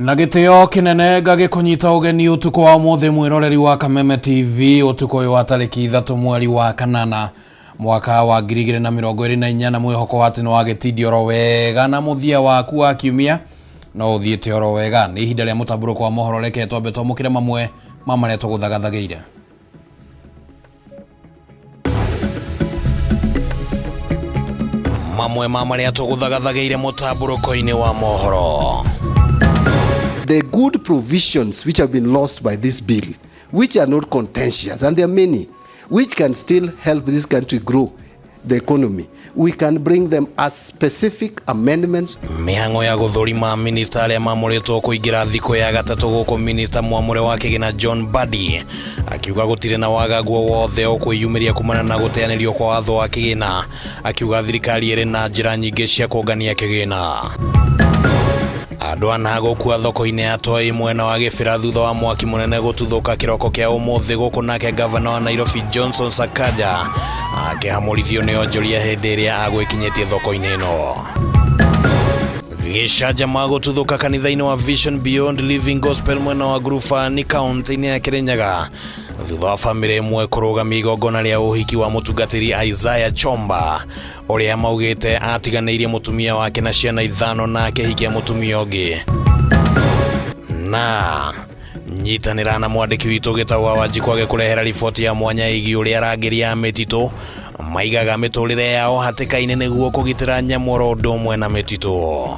Na gĩtĩo kĩnene ngagĩkũnyita ũgeni ũtukũ wa ũmũthĩ mwĩroreri wa Kameme TV ũtukũ ũyũ wa tarĩki 3 mweri wa kanana mwaka wa 2024 na mwĩhoko wa atĩ nĩ wagĩtindia oro wega na mũthia waku wa kiumia no ũthiĩte oro wega. Nĩ ihinda rĩa mũtambũrũko wa mohoro, reke twambe twamũkĩre mamwe ma marĩa tũgũthagathagĩire. Mamwe ma marĩa tũgũthagathagĩire mũtambũrũko-inĩ wa mohoro. The good provisions which have been lost by this bill, which are not contentious, and there are many, which can still help this country grow the economy, we can bring them as specific amendments. Mĩhang'o ya gũthũrima minista arĩa mamũrĩtwo kũingĩra thikũ ya gatatũ gũkũ minista mwamũre wa kĩgĩna John Mbadi akiuga gũtirĩ na wagagu wothe ũkwĩyumĩria kumana na gũteanĩrio kwa watho wa kĩgĩna, akiuga thirikari ĩrĩ na njĩra nyingĩ cia kũngania kĩgĩna. Andũ ana gũkua thoko-inĩ ya Toi mwena wa Gĩbĩra thutha wa mwaki mũnene gũtuthũka kĩroko kĩa ũmũthĩ gũkũ, nake gavana wa Nairobi Johnson Sakaja akĩhamũrithio nĩ onjoria hĩndĩ ĩrĩa agwĩkinyĩtie thoko-inĩ ĩno. Gĩcanjama gũtuthũka kanitha-inĩ wa Vision Beyond Living Gospel mwena wa Ngurubani kaunti-inĩ ya Kirinyaga thutha wa bamĩrĩ ĩmwe kũrũgamia igongona rĩa ũhiki wa mũtungatĩri Isaiah Chomba ũrĩa maugĩte atiganĩirie mũtumia wake na ciana 5 na akĩhikia mũtumia ũngĩ. Na nyitanĩra na mwandĩki witũ Gĩtau wa Wanjikũ agĩkũrehera riboti ya mwanya ĩgiĩ ũrĩa arangĩri a mĩtitũ maigaga mĩtũrĩre yao hatĩka-inĩ nĩguo kũgitĩra nyamũ oro ũndũ ũmwe na mĩtitũ.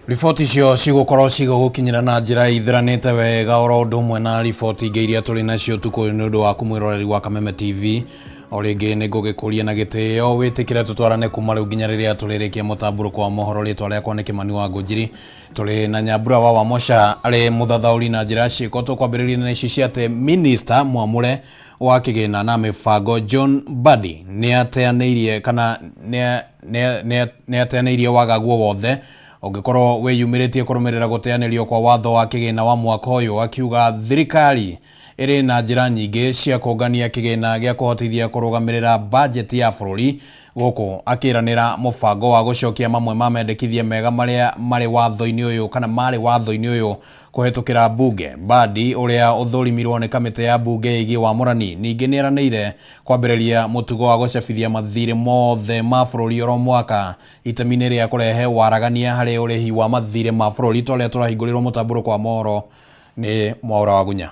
Riboti icio cigũkorwo cigũgũkinyĩra na njĩra ithiranĩte wega oro ũndũ ũmwe na riboti ingĩ iria tũrĩ nacio ũtukũ ũyũ nĩ ũndũ waku mwĩroreri wa Kameme TV. O rĩngĩ nĩ ngũgĩkũria na gĩtĩo wĩtĩkĩre tũtwarane kuma rĩu nginya rĩrĩa tũrĩrĩkia mũtambũrũko wa mohoro. Rĩtwa rĩakwa nĩ Kĩmani wa Ngũnjiri, tũrĩ na Nyambura wa Wamosha arĩ mũthathaũri na njĩra ciĩko. Tũkwambĩrĩria na ici cia atĩ minista mwamũre wa kĩgĩna na mĩbango John Mbadi nĩ ateanĩirie kana nĩ ateanĩirie wagagu wothe ũngĩkorwo wĩyumĩrĩtie kũrũmĩrĩra gũteanĩrio kwa watho wa kĩgĩna wa mwaka ũyũ, akiuga thirikari ĩrĩ na njĩra nyingĩ cia kũngania kĩgĩna gĩa kũhotithia kũrũgamĩrĩra bajeti ya bũrũri, gũkũ akĩranĩra mũbango wa gũcokia mamwe ma mendekithia mega marĩa marĩ watho-inĩ ũyũ kana marĩ watho-inĩ ũyũ kũhetũkĩra mbunge. Mbadi ũrĩa ũthũrimirwo nĩ kamĩtĩ ya mbunge ĩgiĩ wamũrani ningĩ nĩ eranĩire kwambĩrĩria mũtugo wa gũcabithia mathirĩ mothe ma bũrũri oro mwaka itemi-inĩ rĩa kũrehe waragania harĩ ũrĩhi wa mathirĩ ma bũrũri ta ũrĩa tũrahingũrĩrwo mũtambũrũko wa mohoro nĩ Mwaũra wa Gunya.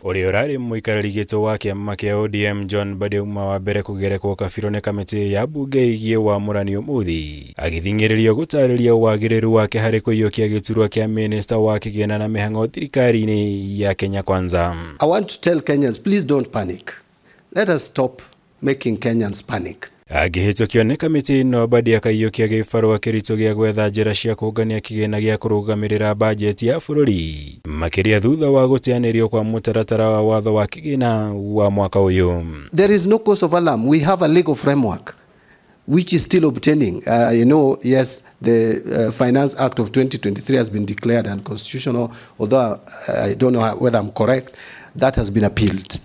Ũrĩa ũrarĩ mũikarĩri gĩtĩ wa kĩama kĩa ODM John Mbadi auma wa mbere kũgerekwo kabirũ nĩ kamĩtĩ ya mbunge ĩgiĩ wamũrani ũmũthĩ, agĩthing'ĩrĩrio gũtarĩria wagĩrĩru wake harĩ kũiyũkia gĩturwa kĩa minista wa kĩgĩna na mĩhang'o thirikari-inĩ ya Kenya Kwanza. I want to tell Kenyans, please don't panic. Let us stop making Kenyans panic. Angĩhĩtũkio nĩ kamĩtĩ ĩno, Mbadi akaiyũkia gĩbarũa kĩritũ gĩa gwetha njĩra cia kũngania kĩgĩna gĩa kũrũgamĩrĩra bajeti ya bũrũri, makĩria thutha wa gũteanĩrio kwa mũtaratara wa watho wa kĩgĩna wa mwaka ũyũ. There is no cause of alarm. We have a legal framework which is still obtaining. Yes, the Finance Act of 2023 has been declared unconstitutional, although I don't know whether I'm correct. That has been appealed.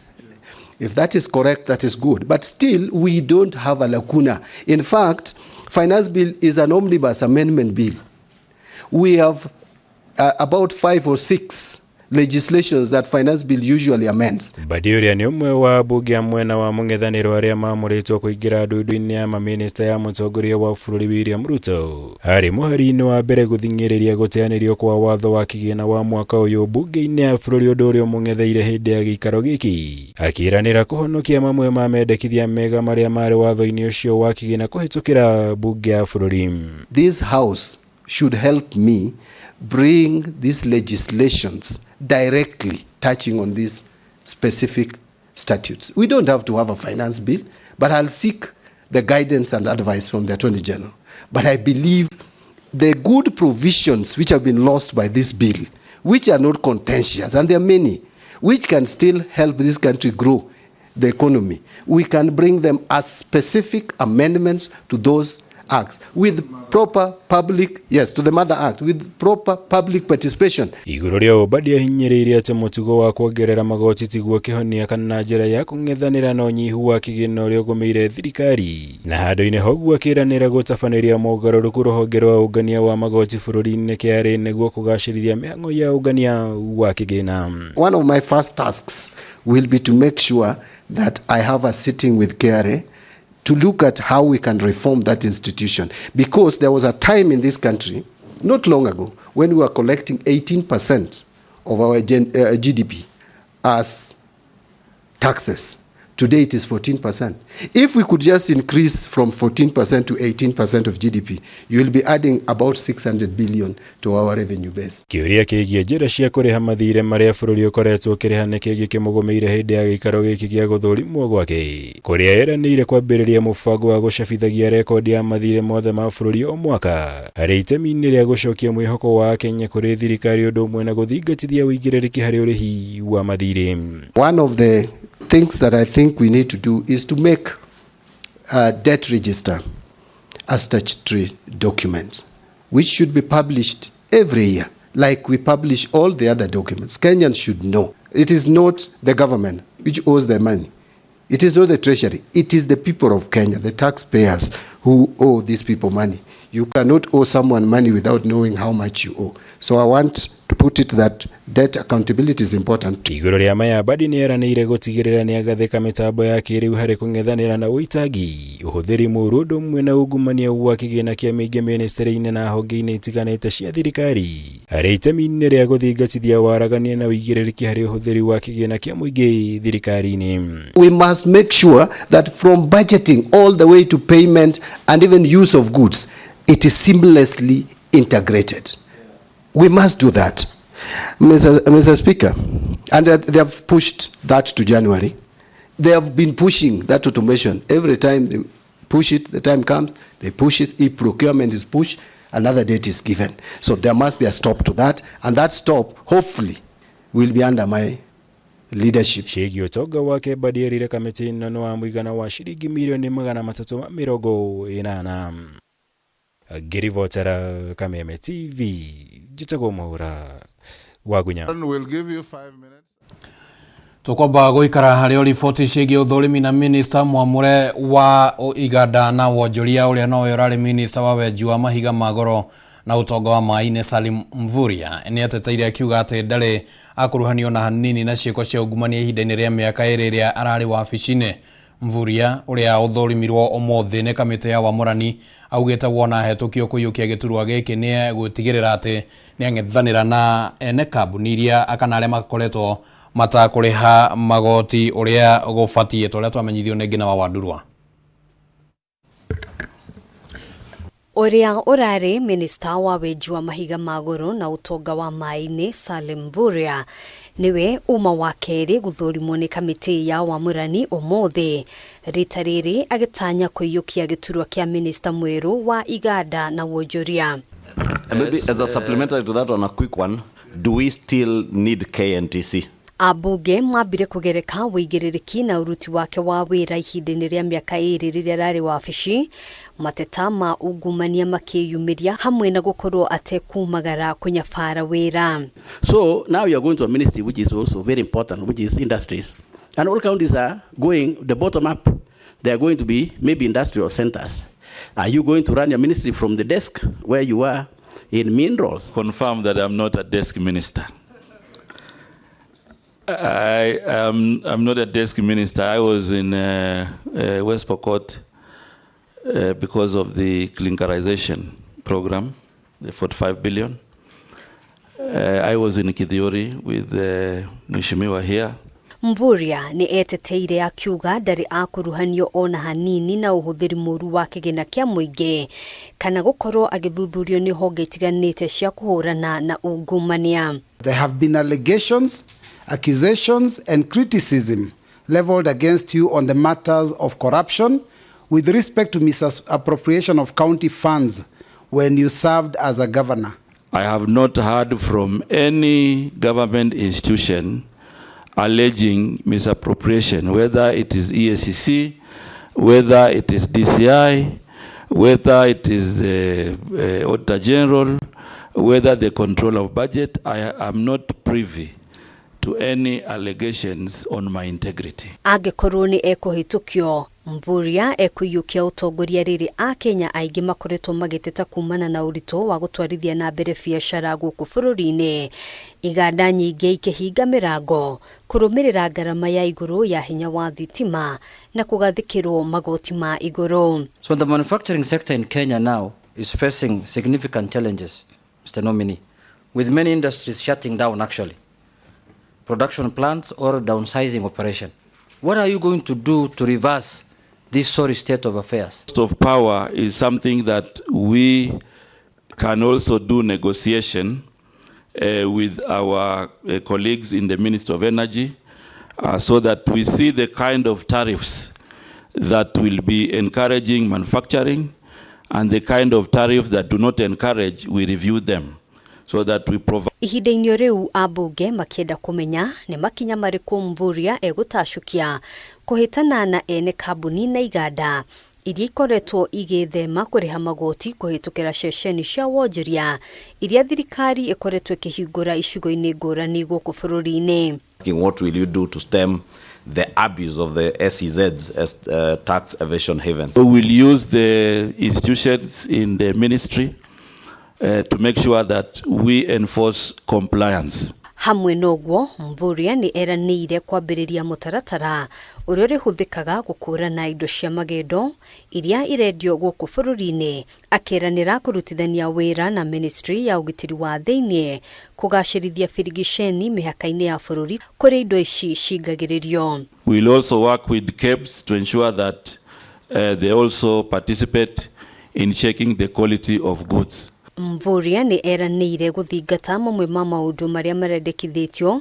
If that is correct, that is good. But still, we don't have a lacuna. In fact, Finance Bill is an omnibus amendment bill. We have about 5 or 6 legislations that Finance Bill usually amends. Mbadi ũrĩa nĩ ũmwe wa mbunge a mwena wa mũng'ethanĩro arĩa mamũrĩtwo kũingĩra ndundu-inĩ ya mamĩnĩsta ya mũtongoria wa bũrũri William Ruto, arĩ mũhari-inĩ wa mbere gũthing'ĩrĩria gũteanĩrio kwa watho wa kĩgĩna wa mwaka ũyũ mbunge-inĩ ya bũrũri, ũndũ ũrĩa ũmũng'etheire hĩndĩ ya gĩikaro gĩkĩ, akĩranĩra kũhonokia mamwe ma mendekithia mega marĩa marĩ watho-inĩ ũcio wa kĩgĩna kũhetũkĩra mbunge ya bũrũri. This house should help me bring these legislations directly touching on these specific statutes. We don't have to have a finance bill, but I'll seek the guidance and advice from the Attorney General. But I believe the good provisions which have been lost by this bill, which are not contentious, and there are many, which can still help this country grow the economy, we can bring them as specific amendments to those Acts with proper public, yes, to the Mother Act, with proper public participation. Igũrũ rĩa ũũ Mbadi ahinyĩrĩirie atĩ mũtugo wa kuongerera magoti tiguo kĩhonia kana njĩra ya kũng'ethanĩra na ũnyihu wa kĩgĩna ũrĩa ũgũmĩire thirikari, na handũ-inĩ ha ũguo akĩranĩra gũtabanĩria mogarũrũku rũhonge rwa ũngania wa magoti bũrũri-inĩ KRA nĩguo kũgacĩrithia mĩhang'o ya ũngania wa kĩgĩna. One of my first tasks will be to make sure that I have a sitting with KRA to look at how we can reform that institution. Because there was a time in this country, not long ago, when we were collecting 18% of our GDP as taxes. Today it is 14%. If we could just increase from 14% to 18% of GDP, you will be adding about 600 billion to our revenue base. Kĩũria kĩgiĩ njĩra cia kũrĩha mathirĩ marĩa bũrũri ũkoretwo ũkĩrĩha nĩ kĩngĩ kĩmũgũmĩire hĩndĩ ya gĩikaro gĩkĩ gĩa gũthũrimwo gwake, kũrĩa eranĩire kwambĩrĩria mũbango wa gũcabithagia rekondi ya mathirĩ mothe ma bũrũri o mwaka harĩ itemi-inĩ rĩa gũcokia mwĩhoko wa Kenya kũrĩ thirikari ũndũ ũmwe na gũthingatithia ũigĩrĩrĩki harĩ ũrĩhi wa mathirĩ. One of the things that I think we need to do is to make a debt register a statutory document, which should be published every year, like we publish all the other documents. Kenyans should know. It is not the government which owes the money. It is not the treasury. It is the people of Kenya, the taxpayers, who owe these people money. You cannot owe someone money without knowing how much you owe. So I want to put it that debt accountability is important. Igũrũ rĩa maya Mbadi nĩ eranĩire gũtigĩrĩra nĩ agathĩka mĩtambo ya kĩrĩu harĩ kũng'ethanĩra na ũitangi, ũhũthĩri mũũru ũndũ ũmwe na ungumania wa kĩgĩna kĩa mĩingĩ mĩnĩstĩrĩ-inĩ na honge-inĩ itiganĩte cia thirikari harĩ itemi-inĩ rĩa gũthingatithia waragania na ũigĩrĩrĩki harĩ ũhũthĩri wa kĩgĩna kĩa mũingĩ thirikari-inĩ. We must make sure that from budgeting all the way to payment and even use of goods, it is seamlessly integrated. We must do that. Mr. Speaker, and they have pushed that to January. They have been pushing that automation. Every time they push it, the time comes, they push it. If procurement is pushed, another date is given. So there must be a stop to that, and that stop, hopefully, will be under my leadership. Ciĩgiĩ ũtonga wake Mbadi erire kamĩtĩ ĩno nĩ wa mũigana wa ciringi mirioni 380. Ngĩribotera Kameme TV, njĩtagwo Mwaura Wagunya. We'll give you 5 minutes. Tukwamba guikara harĩ riboti ciĩgiĩ ũthũrimi na minista mwamũre wa iganda na wonjoria ũrĩa nowe ũrarĩ minista wa wenji wa mahiga ma goro na ũtonga wa maĩ-inĩ Salim Mvurya nĩ ateteire akiuga atĩ ndarĩ akuruhanio na hanini na ciĩko cia ungumania ihinda-inĩ rĩa mĩaka ĩrĩ ĩrĩa ararĩ wabici-inĩ. Mvurya ũrĩa ũthũrimirwo ũmũthĩ nĩ kamĩtĩ ya wamũrani augĩte wona hetũkio kũiyũkia gĩturwa gĩkĩ nĩ gũtigĩrĩra atĩ nĩ ang'ethanĩra na ene kambuni iria kana arĩa makoretwo matakũrĩha magoti ũrĩa gũbatiĩ ta ũrĩa twamenyithio nĩ Ngina wa Wandurwa. Ũrĩa ũrarĩ minista wa wenji wa mahiga ma goro na ũtonga wa maĩ-inĩ Salim Mvurya nĩwe uma wa kerĩ gũthũrimwo nĩ kamĩtĩ ya wamũrani ũmũthĩ, rita rĩrĩ agĩtanya kũiyũkia gĩturwa kĩa minista mwerũ wa iganda na wonjoria. Maybe as a supplementary to that one, a quick one, do we still need KNTC? Ambunge mambire kũgereka wĩigĩrĩrĩki na ũruti wake wa wĩra ihinda-inĩ rĩa mĩaka ĩrĩ rĩrĩa ararĩ wabici, mateta ma ungumania makĩyumĩria hamwe na gũkorwo atekumagara kũnyabara wĩra. So now you are going to a ministry which is also very important, which is industries. And all counties are going the bottom up. They are going to be maybe industrial centers. Are you going to run your ministry from the desk where you are in minerals? Confirm that I'm not a desk minister. I'm not a desk minister. I was in West Pokot because of the clinkerization program, the 45 billion. I was in Kithiori with Mheshimiwa here. Mvurya nĩ eteteire akiuga ndarĩ akuruhanio ona hanini na ũhũthĩri mũru wa kĩgĩna kĩa mũingĩ kana gũkorwo agĩthuthurio nĩ honge itiganĩte cia kũhũrana na ungumania. There have been allegations, accusations and criticism leveled against you on the matters of corruption with respect to misappropriation of county funds when you served as a governor. I have not heard from any government institution alleging misappropriation, whether it is EACC, whether it is DCI, Whether it is the Auditor General, whether the control of budget, I am not privy to any allegations on my integrity. Angĩkorwo nĩ ekũhĩtũkio, Mvurya ekũiyũkia ũtongoria rĩrĩ Akenya aingĩ makoretwo magĩteta kumana na ũritũ wa gũtwarithia na mbere biacara gũkũ bũrũri-inĩ, iganda nyingĩ ikĩhinga mĩrango kũrũmĩrĩra ngarama ya igũrũ ya hinya wa thitima na kũgathĩkĩrwo magoti ma igũrũ. So the manufacturing sector in Kenya now is facing significant challenges, Mr. Nominee, with many industries shutting down actually, production plants or downsizing operation. What are you going to do to reverse this sorry state of affairs? Cost of power is something that we can also do negotiation with our colleagues in the Ministry of Energy so that we see the kind of tariffs that will be encouraging manufacturing and the kind of tariffs that do not encourage, we review them so that we provide. Ihinda-inĩ rĩu ambunge makĩenda kũmenya nĩ makinya marĩkũ Mvurya egũtacũkia kũhĩtana na ene kambuni na iganda iria ikoretwo igĩthema kũrĩha magoti kũhĩtũkĩra ceceni cia wonjoria iria thirikari ĩkoretwo ĩkĩhingũra icigo-inĩ ngũrani gũkũ bũrũri-inĩ. What will you do to stem the abuse of the SEZs as tax evasion havens? We will use the institutions in the ministry to make sure that we enforce compliance. Hamwe noguo, Mvurya nĩ eranĩire kwambĩrĩria mũtaratara ũrĩa ũrĩhũthĩkaga gũkũũrana indo cia magendo iria irendio gũkũ bũrũri-inĩ, akĩranĩra kũrutithania wĩra na ministry ya ũgitĩri wa thĩinĩ kũgacĩrithia birigiceni mĩhaka-inĩ ya bũrũri kũrĩa indo ici cingagĩrĩrio. We will also work with KEBS to ensure that they also participate in checking the quality of goods. Mvurya nĩ eranĩire gũthingata mamwe ma maũndũ marĩa marendekithĩtio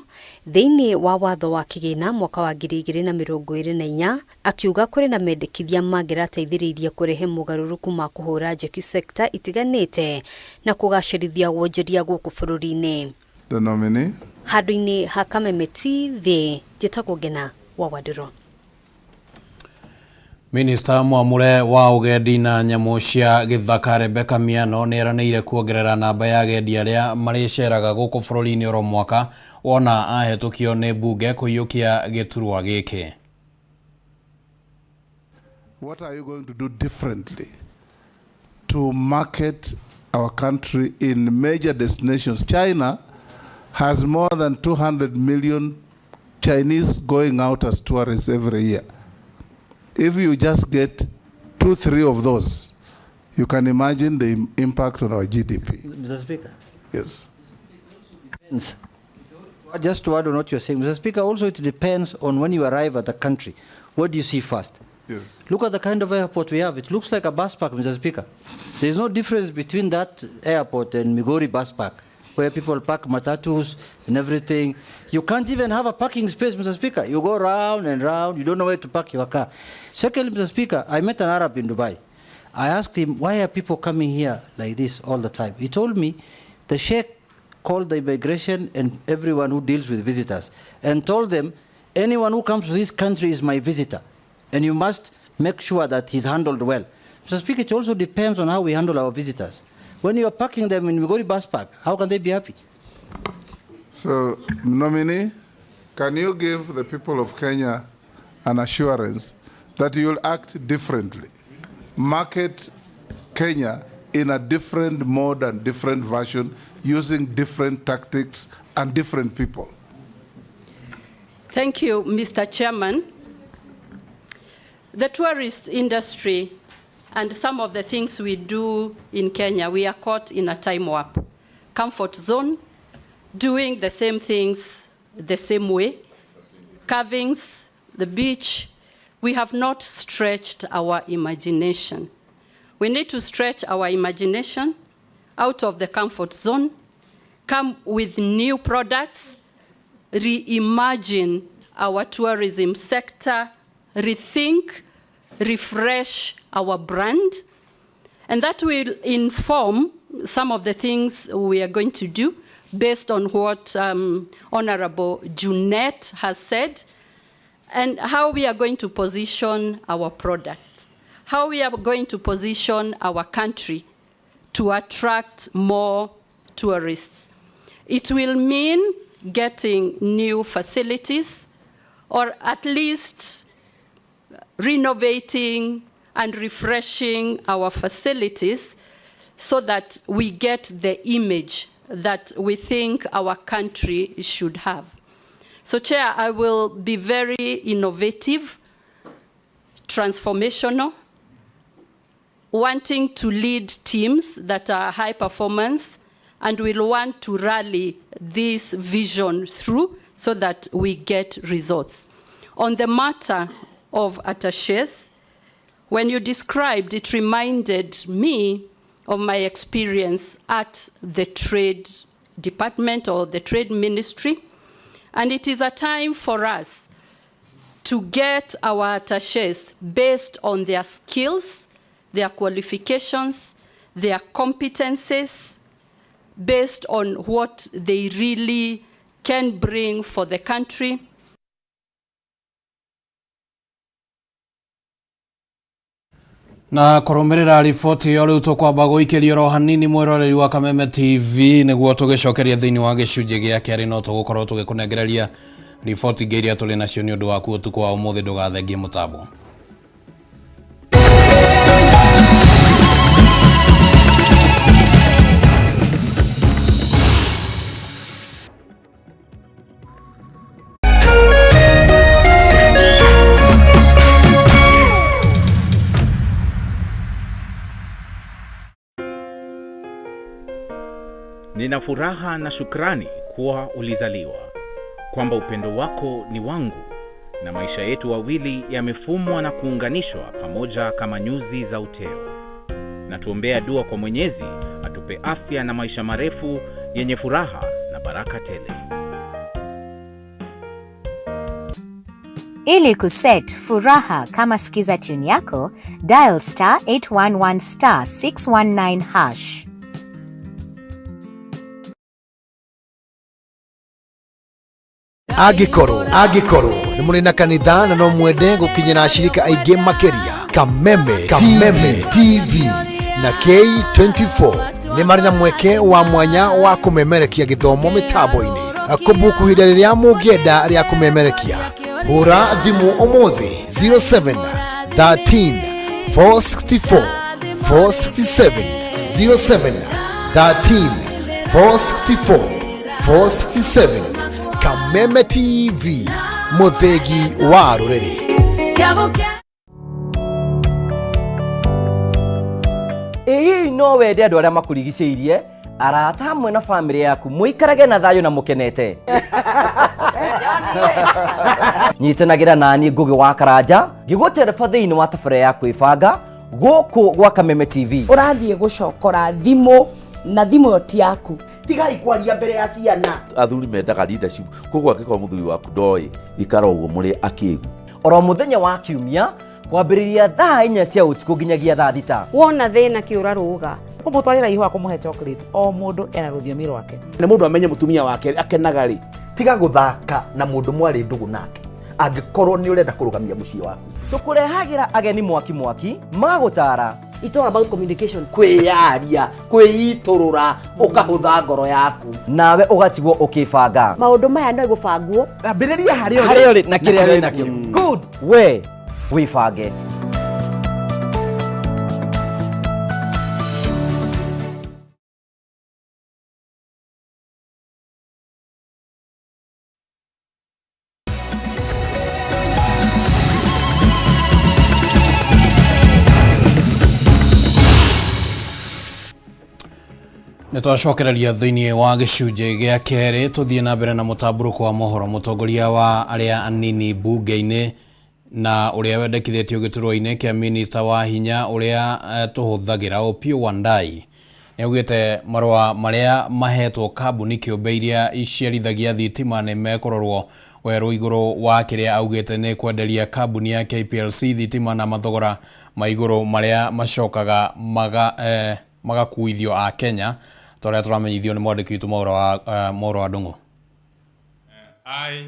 thĩinĩ wa watho wa kĩgĩna mwaka wa 2024, akiuga kũrĩ na mendekithia mangĩrateithĩrĩirie kũrehe mogarũrũku ma kũhũra njeki sekta itiganĩte na kũgacĩrithia wonjoria gũkũ bũrũri-inĩ. The nominee. Handũ-inĩ ha Kameme TV, njĩtagwo Ngena wa Wandũrũ. Minista mwamure wa ugendi na nyamũ cia gĩthaka Rebecca Miano nĩ eranĩire kuongerera namba ya agendi arĩa marĩceraga gũkũ bũrũri-inĩ oro mwaka wona ahetũkio nĩ mbunge kũiyũkia gĩturwa gĩkĩ. What are you going to do differently to market our country in major destinations? China has more than 200 million Chinese going out as tourists every year. If you just get 2-3 of those, you can imagine the impact on our GDP. Mr. Speaker. Yes. Depends. Just to add on what you're saying, Mr. Speaker, also it depends on when you arrive at the country. What do you see first? Yes. Look at the kind of airport we have. It looks like a bus park, Mr. Speaker. There's no difference between that airport and Migori bus park, where people park matatus and everything. You can't even have a parking space, Mr. Speaker. You go round and round. You don't know where to park your car. Secondly, Mr. Speaker, I met an Arab in Dubai. I asked him, why are people coming here like this all the time? He told me the sheikh called the immigration and everyone who deals with visitors and told them, anyone who comes to this country is my visitor, and you must make sure that he's handled well. Mr. Speaker, it also depends on how we handle our visitors. When you are parking them in Migori bus park, how can they be happy? So, nominee, can you give the people of Kenya an assurance that you will act differently, market Kenya in a different mode and different version, using different tactics and different people? Thank you, Mr. Chairman. The tourist industry and some of the things we do in Kenya, we are caught in a time warp, comfort zone, doing the same things the same way, carvings, the beach. We have not stretched our imagination. We need to stretch our imagination out of the comfort zone, come with new products, reimagine our tourism sector, rethink, refresh our brand, and that will inform some of the things we are going to do based on what Honorable Junet has said, and how we are going to position our products, How we are going to position our country to attract more tourists. It will mean getting new facilities or at least renovating and refreshing our facilities so that we get the image that we think our country should have. So, Chair, I will be very innovative, transformational, wanting to lead teams that are high performance and will want to rally this vision through so that we get results. On the matter of attaches, when you described, it reminded me of my experience at the Trade Department or the Trade Ministry. And it is a time for us to get our attaches based on their skills, their qualifications, their competences, based on what they really can bring for the country. Na kũrũmĩrĩra riboti ĩyo rĩu tũkwamba gũikĩrio oro hanini mwĩroreri wa Kameme TV nĩguo tũgĩcokeria thĩinĩ wa gĩcunjĩ gĩa kerĩ no tũgũkorwo tũgĩkũnengereria riboti ingĩ iria tũrĩ nacio nĩ ũndũ waku ũtukũ wa ũmũthĩ. Ndũgathengie mũtambo. Nina furaha na shukrani kuwa ulizaliwa, kwamba upendo wako ni wangu na maisha yetu wawili yamefumwa na kuunganishwa pamoja kama nyuzi za uteo. Na tuombea dua kwa Mwenyezi atupe afya na maisha marefu yenye furaha na baraka tele. Ili kuset furaha kama skiza tune yako, dial star 811 star 619 hash. Angĩkorwo nĩ mũrĩ na kanitha na no mwende gũkinyĩra ashirika aingĩ makĩria, Kameme Kameme TV na K24 nĩ marĩ na mweke wa mwanya wa kũmemerekia gĩthomo mĩtambo-inĩ. Kũbuku ihinda rĩrĩa mũngĩenda rĩa kũmemerekia, hũra thimũ ũmũthĩ 07 13 464 467 07 13 464 467. Kameme TV, mũthĩgi wa rũrĩrĩ. Ĩĩ no wende andũ arĩa makũrigicĩirie, arata hamwe na bamĩrĩ yaku mũikarage na thayũ na mũkenete. Nyitanagĩra nani Ngũgĩ wa Karanja ngĩgũtereba thĩinĩ wa tabarĩra ya kwĩbanga gũkũ gwa Kameme TV. Ũrathiĩ gũcokora thimũ na thimũ ĩyo ti yaku. Tigai kwaria mbere ya ciana. Athuri mendaga leadership, koguo angĩkorwo mũthuri waku ndoĩ ikara ũguo mũrĩ akĩgu. Oro mũthenya wa kiumia kwambĩrĩria thaa 4 cia ũtukũ nginyagia thaa 6. Wona thĩna kĩũra rũga. Kũmũtwarĩra ihũa kũmũhe chocolate, o mũndũ ena rũthiomi rwake. Nĩ mũndũ amenye mũtumia wake akenaga rĩ, tiga gũthaka na mũndũ mwarĩ ndũgũ nake angĩkorwo nĩ ũrenda kũrũgamia mũciĩ waku. Tũkũrehagĩra ageni mwaki mwaki magũtara. It's all about communication. Kwĩyaria, kwĩitũrũra, ũkahũtha ngoro yaku. Nawe ũgatigwo ũkĩbanga. Maũndũ maya no gũbangwo. Ambĩrĩria harĩa ũrĩ na kĩrĩa wĩ nakĩo. Good. We wĩbange. Nĩ twacokereria thĩinĩ wa gĩcunjĩ gĩa kerĩ tũthiĩ na mbere na mũtambũrũko wa mohoro. Mũtongoria wa arĩa anini mbunge-inĩ na ũrĩa wendekithĩtio gĩturwa-inĩ kĩa minista wa hinya ũrĩa tũhũthagĩra Opiyo Wandayi nĩ augĩte marũa marĩa mahetwo kambuni kĩũmbe iria iciarithagia thitima nĩ mekũrorwo werũ igũrũ wa kĩrĩa augĩte nĩ kwenderia kambuni ya KPLC thitima na mathogora ma igũrũ marĩa macokaga magakuithio a Kenya torĩa tũramenyithio nĩ mwandĩki witũ Mwaũra wa Ndung'u. I,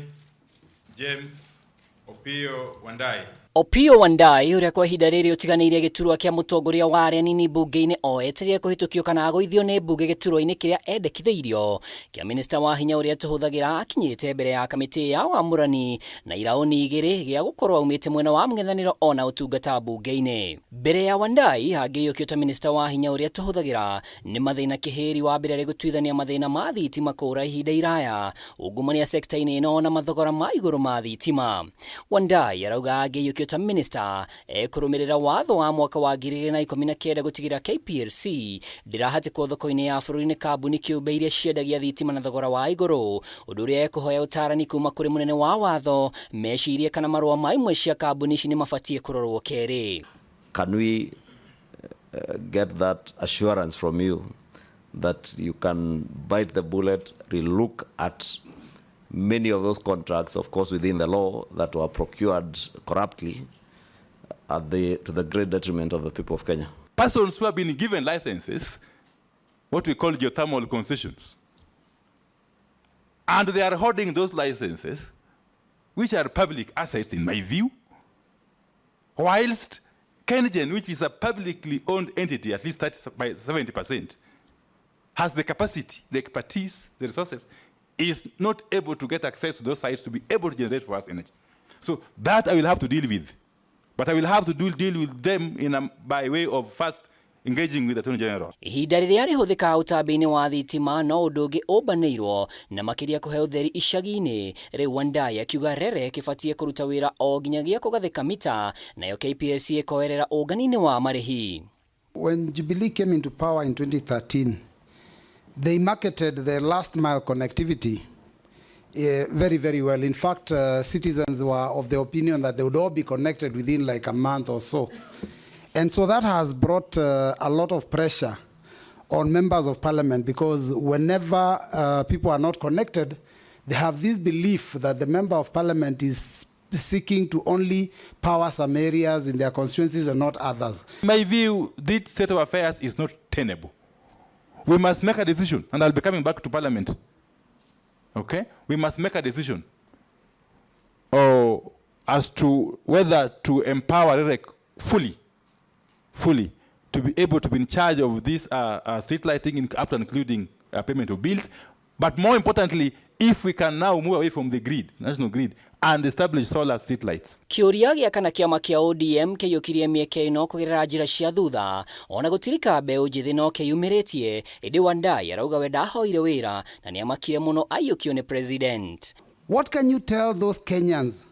James Opiyo Wandayi. Opiyo Wandayi ũrĩa kwa ihinda rĩrĩ ũtiganĩirie gĩturwa kĩa mũtongoria wa arĩa anini mbunge-inĩ o etereire kũhĩtũkio kana agũithio nĩ mbunge gĩturwa-inĩ kĩrĩa endekithĩirio kĩa minista wa hinya ũrĩa tũhũthagĩra akinyĩte mbere ya kamĩtĩ ya wamũrani na iraũni igĩrĩ gĩa gũkorwo aumĩte mwena wa mũng'ethanĩro ona ũtungata mbunge-inĩ. Mbere ya Wandayi angĩiyũkio ta minista wa hinya ũrĩa tũhũthagĩra nĩ mathĩna kĩhĩri wa mbere arĩ gũtuithania mathĩna ma thitima kũũra ihinda iraya, ungumania sekta-inĩ ĩno na mathogora ma igũrũ ma thitima. Wandayi arauga angĩiyũkio ta minista ekũrũmĩrĩra watho wa mwaka wa 2019 gũtigĩrĩra KPLC ndĩrahatĩkwo thoko-inĩ ya bũrũri nĩ kambuni kĩũmbe iria ciendagia thitima na thogora wa igũrũ, ũndũ ũrĩa ekũhoya ũtaarani kuma kũrĩ mũnene wa watho mecirie kana marũa ma imwe cia kambuni ici nĩ mabatiĩ kũrorwo kerĩ. Can we get that assurance from you that you can bite the bullet, relook at many of those contracts, of course, within the law, that were procured corruptly to the great detriment of the people of Kenya? Persons who have been given licenses, what we call geothermal concessions, and they are holding those licenses, which are public assets in my view, whilst KenGen, which is a publicly owned entity, at least 30 by 70%, has the capacity, the expertise, the resources, is not able to get access to those sites to be able to generate for us energy. So that I will have to deal with. But I will have to deal with them by way of first engaging with the Attorney General. Ihinda rĩrĩa rĩhũthĩkaga ũtambi-inĩ wa thitima no ũndũ ũngĩ ũmbanĩirwo na makĩria kũhe ũtheri icagi-inĩ. Rĩu Wandayi akiuga REREC ĩbatiĩ kũruta wĩra o nginyagia kũgathĩka mita, nayo KPLC ĩkoerera ũngani-inĩ wa marĩhi. When Jubilee came into power in 2013, they marketed the last mile connectivity very, very well. In fact, citizens were of the opinion that they would all be connected within like a month or so. And so that has brought a lot of pressure on members of parliament, because whenever people are not connected, they have this belief that the member of parliament is seeking to only power some areas in their constituencies and not others. In my view, this state of affairs is not tenable. We must make a decision, and I'll be coming back to parliament. Okay? We must make a decision as to whether to empower REREC fully, to be able to be in charge of this street lighting, up to including payment of bills. But more importantly, if we can now move away from the grid, national grid, and establish solar street lights. Kĩũria gĩa kana kĩama kĩa ODM kĩiyũkirie mĩeke ĩno kũgerera njĩra cia thutha, ona gũtirika mbeũ njĩthĩ no kĩyumĩrĩtie, ĩndĩ Wandayi arauga we ndahoire wĩra na nĩamakire mũno aiyũkio nĩ president. What can you tell those Kenyans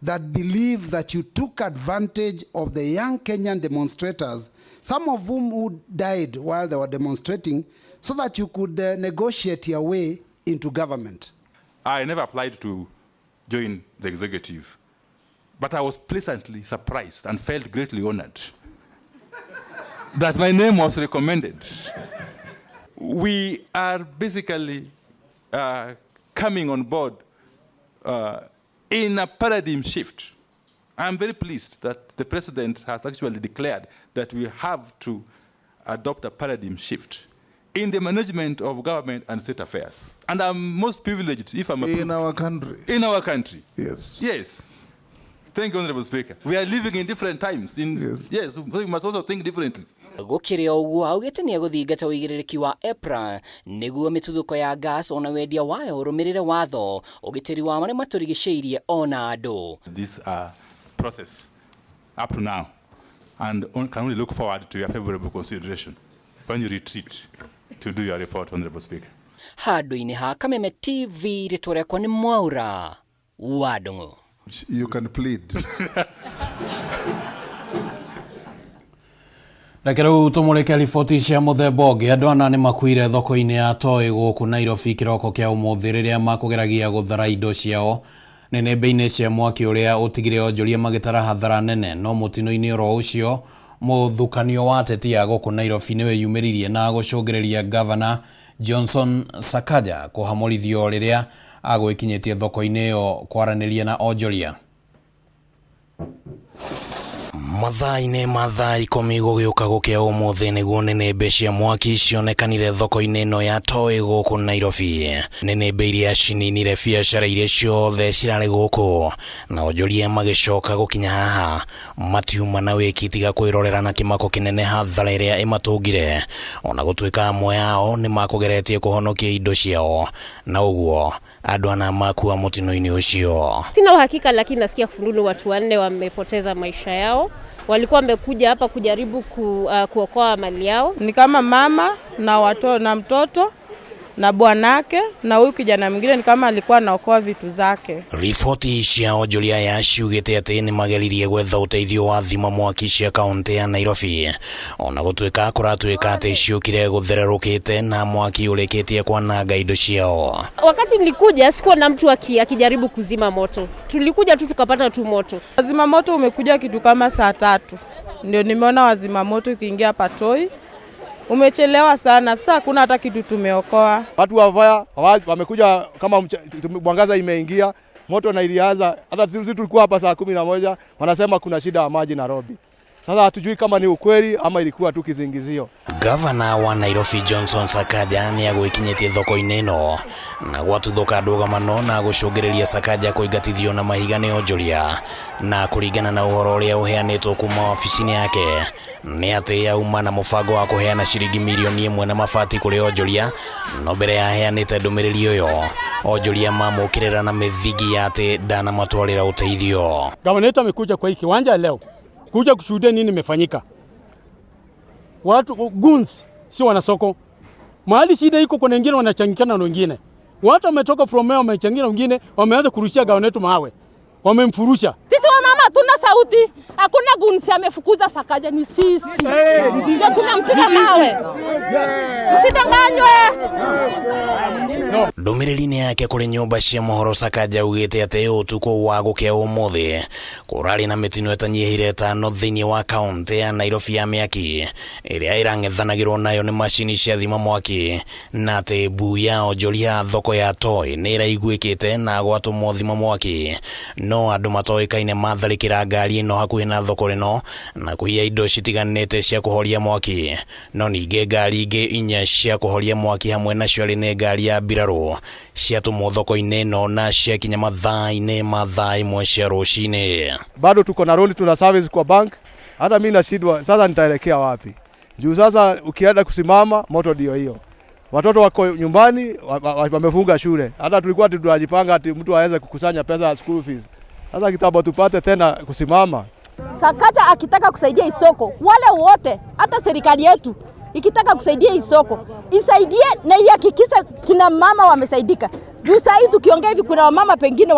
that believe that you took advantage of the young Kenyan demonstrators, some of whom who died while they were demonstrating, so that you could negotiate your way into government? I never applied to join the executive, but I was pleasantly surprised and felt greatly honored that my name was recommended. We are basically coming on board in a paradigm shift. I'm very pleased that the president has actually declared that we have to adopt a paradigm shift in the management of government and state affairs. And I'm most privileged if I'm In approved. our country. In our country. Yes. Yes. Thank you, Honorable Speaker. We are living in different times. Yes. Yes, so we must also think differently. Gũkĩrĩ o ũguo augĩte nĩ egũthingata ũigĩrĩrĩki wa EPRA nĩguo mĩtuthũko ya gas ona wendia wayo ũrũmĩrĩre watho ũgitĩri wa marĩa matũrigicĩirie ona andũ. This process up to now, and can only look forward to your favorable consideration when you retreat to do your report, Honorable Speaker. Handũ-inĩ ha Kameme TV rĩtwa rĩakwa nĩ Mwaura wa Ndung'u. You can plead. Reke rĩu tũmũrĩke riboti cia mũthemba ũngĩ. Andũ ana nĩ makuire thoko-inĩ ya Toi gũkũ Nairobi kĩroko kĩa ũmũthĩ rĩrĩa makũgeragia gũthara indo ciao nĩnĩmbĩ-inĩ cia mwaki ũrĩa ũtigire onjoria magĩtara hathara nene. No mũtino-inĩ oro ũcio mũthukanio wa ateti a gũkũ Nairobi nĩ wĩyumĩririe na gũcũngĩrĩria Gavana Johnson Sakaja kũhamũrithio rĩrĩa agwĩkinyĩtie thoko-inĩ ĩyo kwaranĩria na onjoria. Mathaa-inĩ ma thaa 10 gũgĩũka gũkĩa ũmũthĩ nĩguo nĩnĩmbĩ cia mwaki cionekanire thoko-inĩ ĩno ya Toi gũkũ Nairobi. Nĩnĩmbĩ iria cininire biacara iria ciothe cirarĩ gũkũ na onjoria magĩcoka gũkinya haha matiuma na wĩki tiga kwĩrorera na kĩmako kĩnene hathara ĩrĩa ĩmatũngire, ona gũtuĩka amwe ao nĩmakũgeretie kũhonokia indo ciao na ũguo andũ ana makua mũtino-inĩ ũcio. Sina uhakika lakini nasikia fununu watu 4 wamepoteza maisha yao. Walikuwa wamekuja hapa kujaribu kuokoa mali yao. Ni kama mama na watoto na mtoto na bwanake na huyu kijana mwingine ni kama alikuwa anaokoa vitu zake. Riboti cia onjoria aya ciugĩte atĩ nĩmageririe gwetha ũteithio wa thima mwaki cia kaũntĩ ya Nairobi, ona gũtuĩka kũratuĩka atĩ ciũkire gũthererũkĩte na mwaki ũrĩkĩtie kwananga indo ciao. Wakati nilikuja sikuwa na mtu akijaribu kuzima moto. Tulikuja tu tukapata tu moto. Wazima moto umekuja kitu kama saa 3. Ndio nimeona wazima moto ukiingia Patoi. Umechelewa sana, sasa hakuna hata kitu tumeokoa. Watu wa fire wamekuja kama mwangaza imeingia, moto na ilianza. Hata sisi tulikuwa hapa saa 11, wanasema kuna shida ya maji Nairobi. Sasa hatujui kama ni ukweli ama ilikuwa tu kizingizio. Gavana wa Nairobi Johnson Sakaja nĩ agwĩkinyĩtie thoko-inĩ ĩno na gwatuthũka ndũgamano na gũcũngĩrĩria Sakaja kũingatithio na mahiga nĩ onjoria, na kũringana na ũhoro ũrĩa ũheanĩtwo kuma wabici-inĩ yake nĩ atĩ auma na mũbango wa kũheana ciringi mirioni 1 na mabati kũrĩ onjoria, no mbere ya aheanĩte ndũmĩrĩri ĩyo onjoria mamũkĩrĩra na mĩthingi ya atĩ ndanamatwarĩra ũteithio. Gavana wetu amekuja kwa hii kiwanja leo kuja kushuhudia nini imefanyika. Watu goons si wanasoko. Mahali shida iko kuna wengine wanachangikana na wengine. Watu wametoka from where wamechangia na wengine wameanza kurushia gavana wetu mawe. Wamemfurusha. Sisi wa mama tuna sauti. Hakuna goons amefukuza Sakaja, ni sisi. Hey, ni sisi. Ndio tunampiga mawe. Msidanganywe. No. Ndũmĩrĩri-inĩ yake kũrĩ nyũmba cia mohoro Sakaja augĩte atĩ ũtukũ wa gũkĩa ũmũthĩ kũrarĩ na mĩtino ĩtanyihĩire 5 thĩinĩ wa kaũntĩ ya Nairobi ya mĩaki ĩrĩa ĩrang'ethanagĩrwo nayo nĩ macini cia thima mwaki, na atĩ mbu ya onjoria thoko ya Toi nĩ ĩraiguĩkĩte na gwatũmwo thima mwaki, no andũ matoĩkaine matharĩkĩra ngari ĩno hakuhĩ na thoko ĩno na kũiya indo citiganĩte cia kũhoria mwaki, no ningĩ ngari ingĩ 4 cia kũhoria mwaki hamwe nacio arĩ nĩ ngari ya mbirarũ ciatũmwo thoko-inĩ ĩno na ciakinya mathaa-inĩ ma thaa 1 cia rũcinĩ. Bado tuko na loan, tuna service kwa bank. Hata mimi nashindwa sasa nitaelekea wapi? Juu sasa ukienda kusimama moto ndio hiyo. Watoto wako nyumbani wamefunga shule. Hata tulikuwa tunajipanga ati mtu aweze kukusanya pesa ya school fees. Sasa kitambo tupate tena kusimama. Sakaja akitaka kusaidia isoko, wale wote hata serikali yetu ikitaka kusaidia isoko, isaidie na ihakikishe kina mama wamesaidika. Juu saa hii tukiongea hivi kuna wamama pengine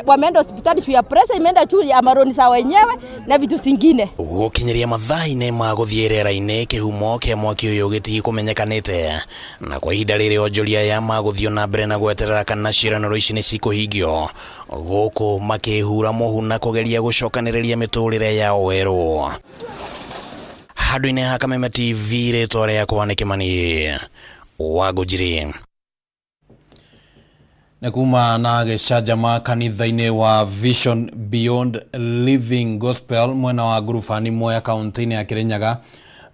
wameenda hospitali juu ya pressure imeenda juu ya maroni sawa wenyewe na vitu zingine. Gũkinyĩria mathaa-inĩ ma gũthiĩ rĩera-inĩ kĩhumo kĩa mwaki ũyũ gĩtikũmenyekanĩte, na kwa ihinda rĩrĩ onjoria aya magũthiĩ na mbere na gweterera kana ciĩranĩro ici nĩ cikũhingio, gũkũ makĩhura mũhu na kũgeria gũcokanĩrĩria mĩtũrĩre yao werũ. Handũ-inĩ ha Kameme TV, rĩtwa rĩakwa nĩ Kĩmani wa Ngũnjiri. Nĩ kuma na gĩcanjama kanitha-inĩ wa Vision Beyond Living Gospel mwena wa Ngurubani Mwea kaunti-inĩ ya Kirinyaga,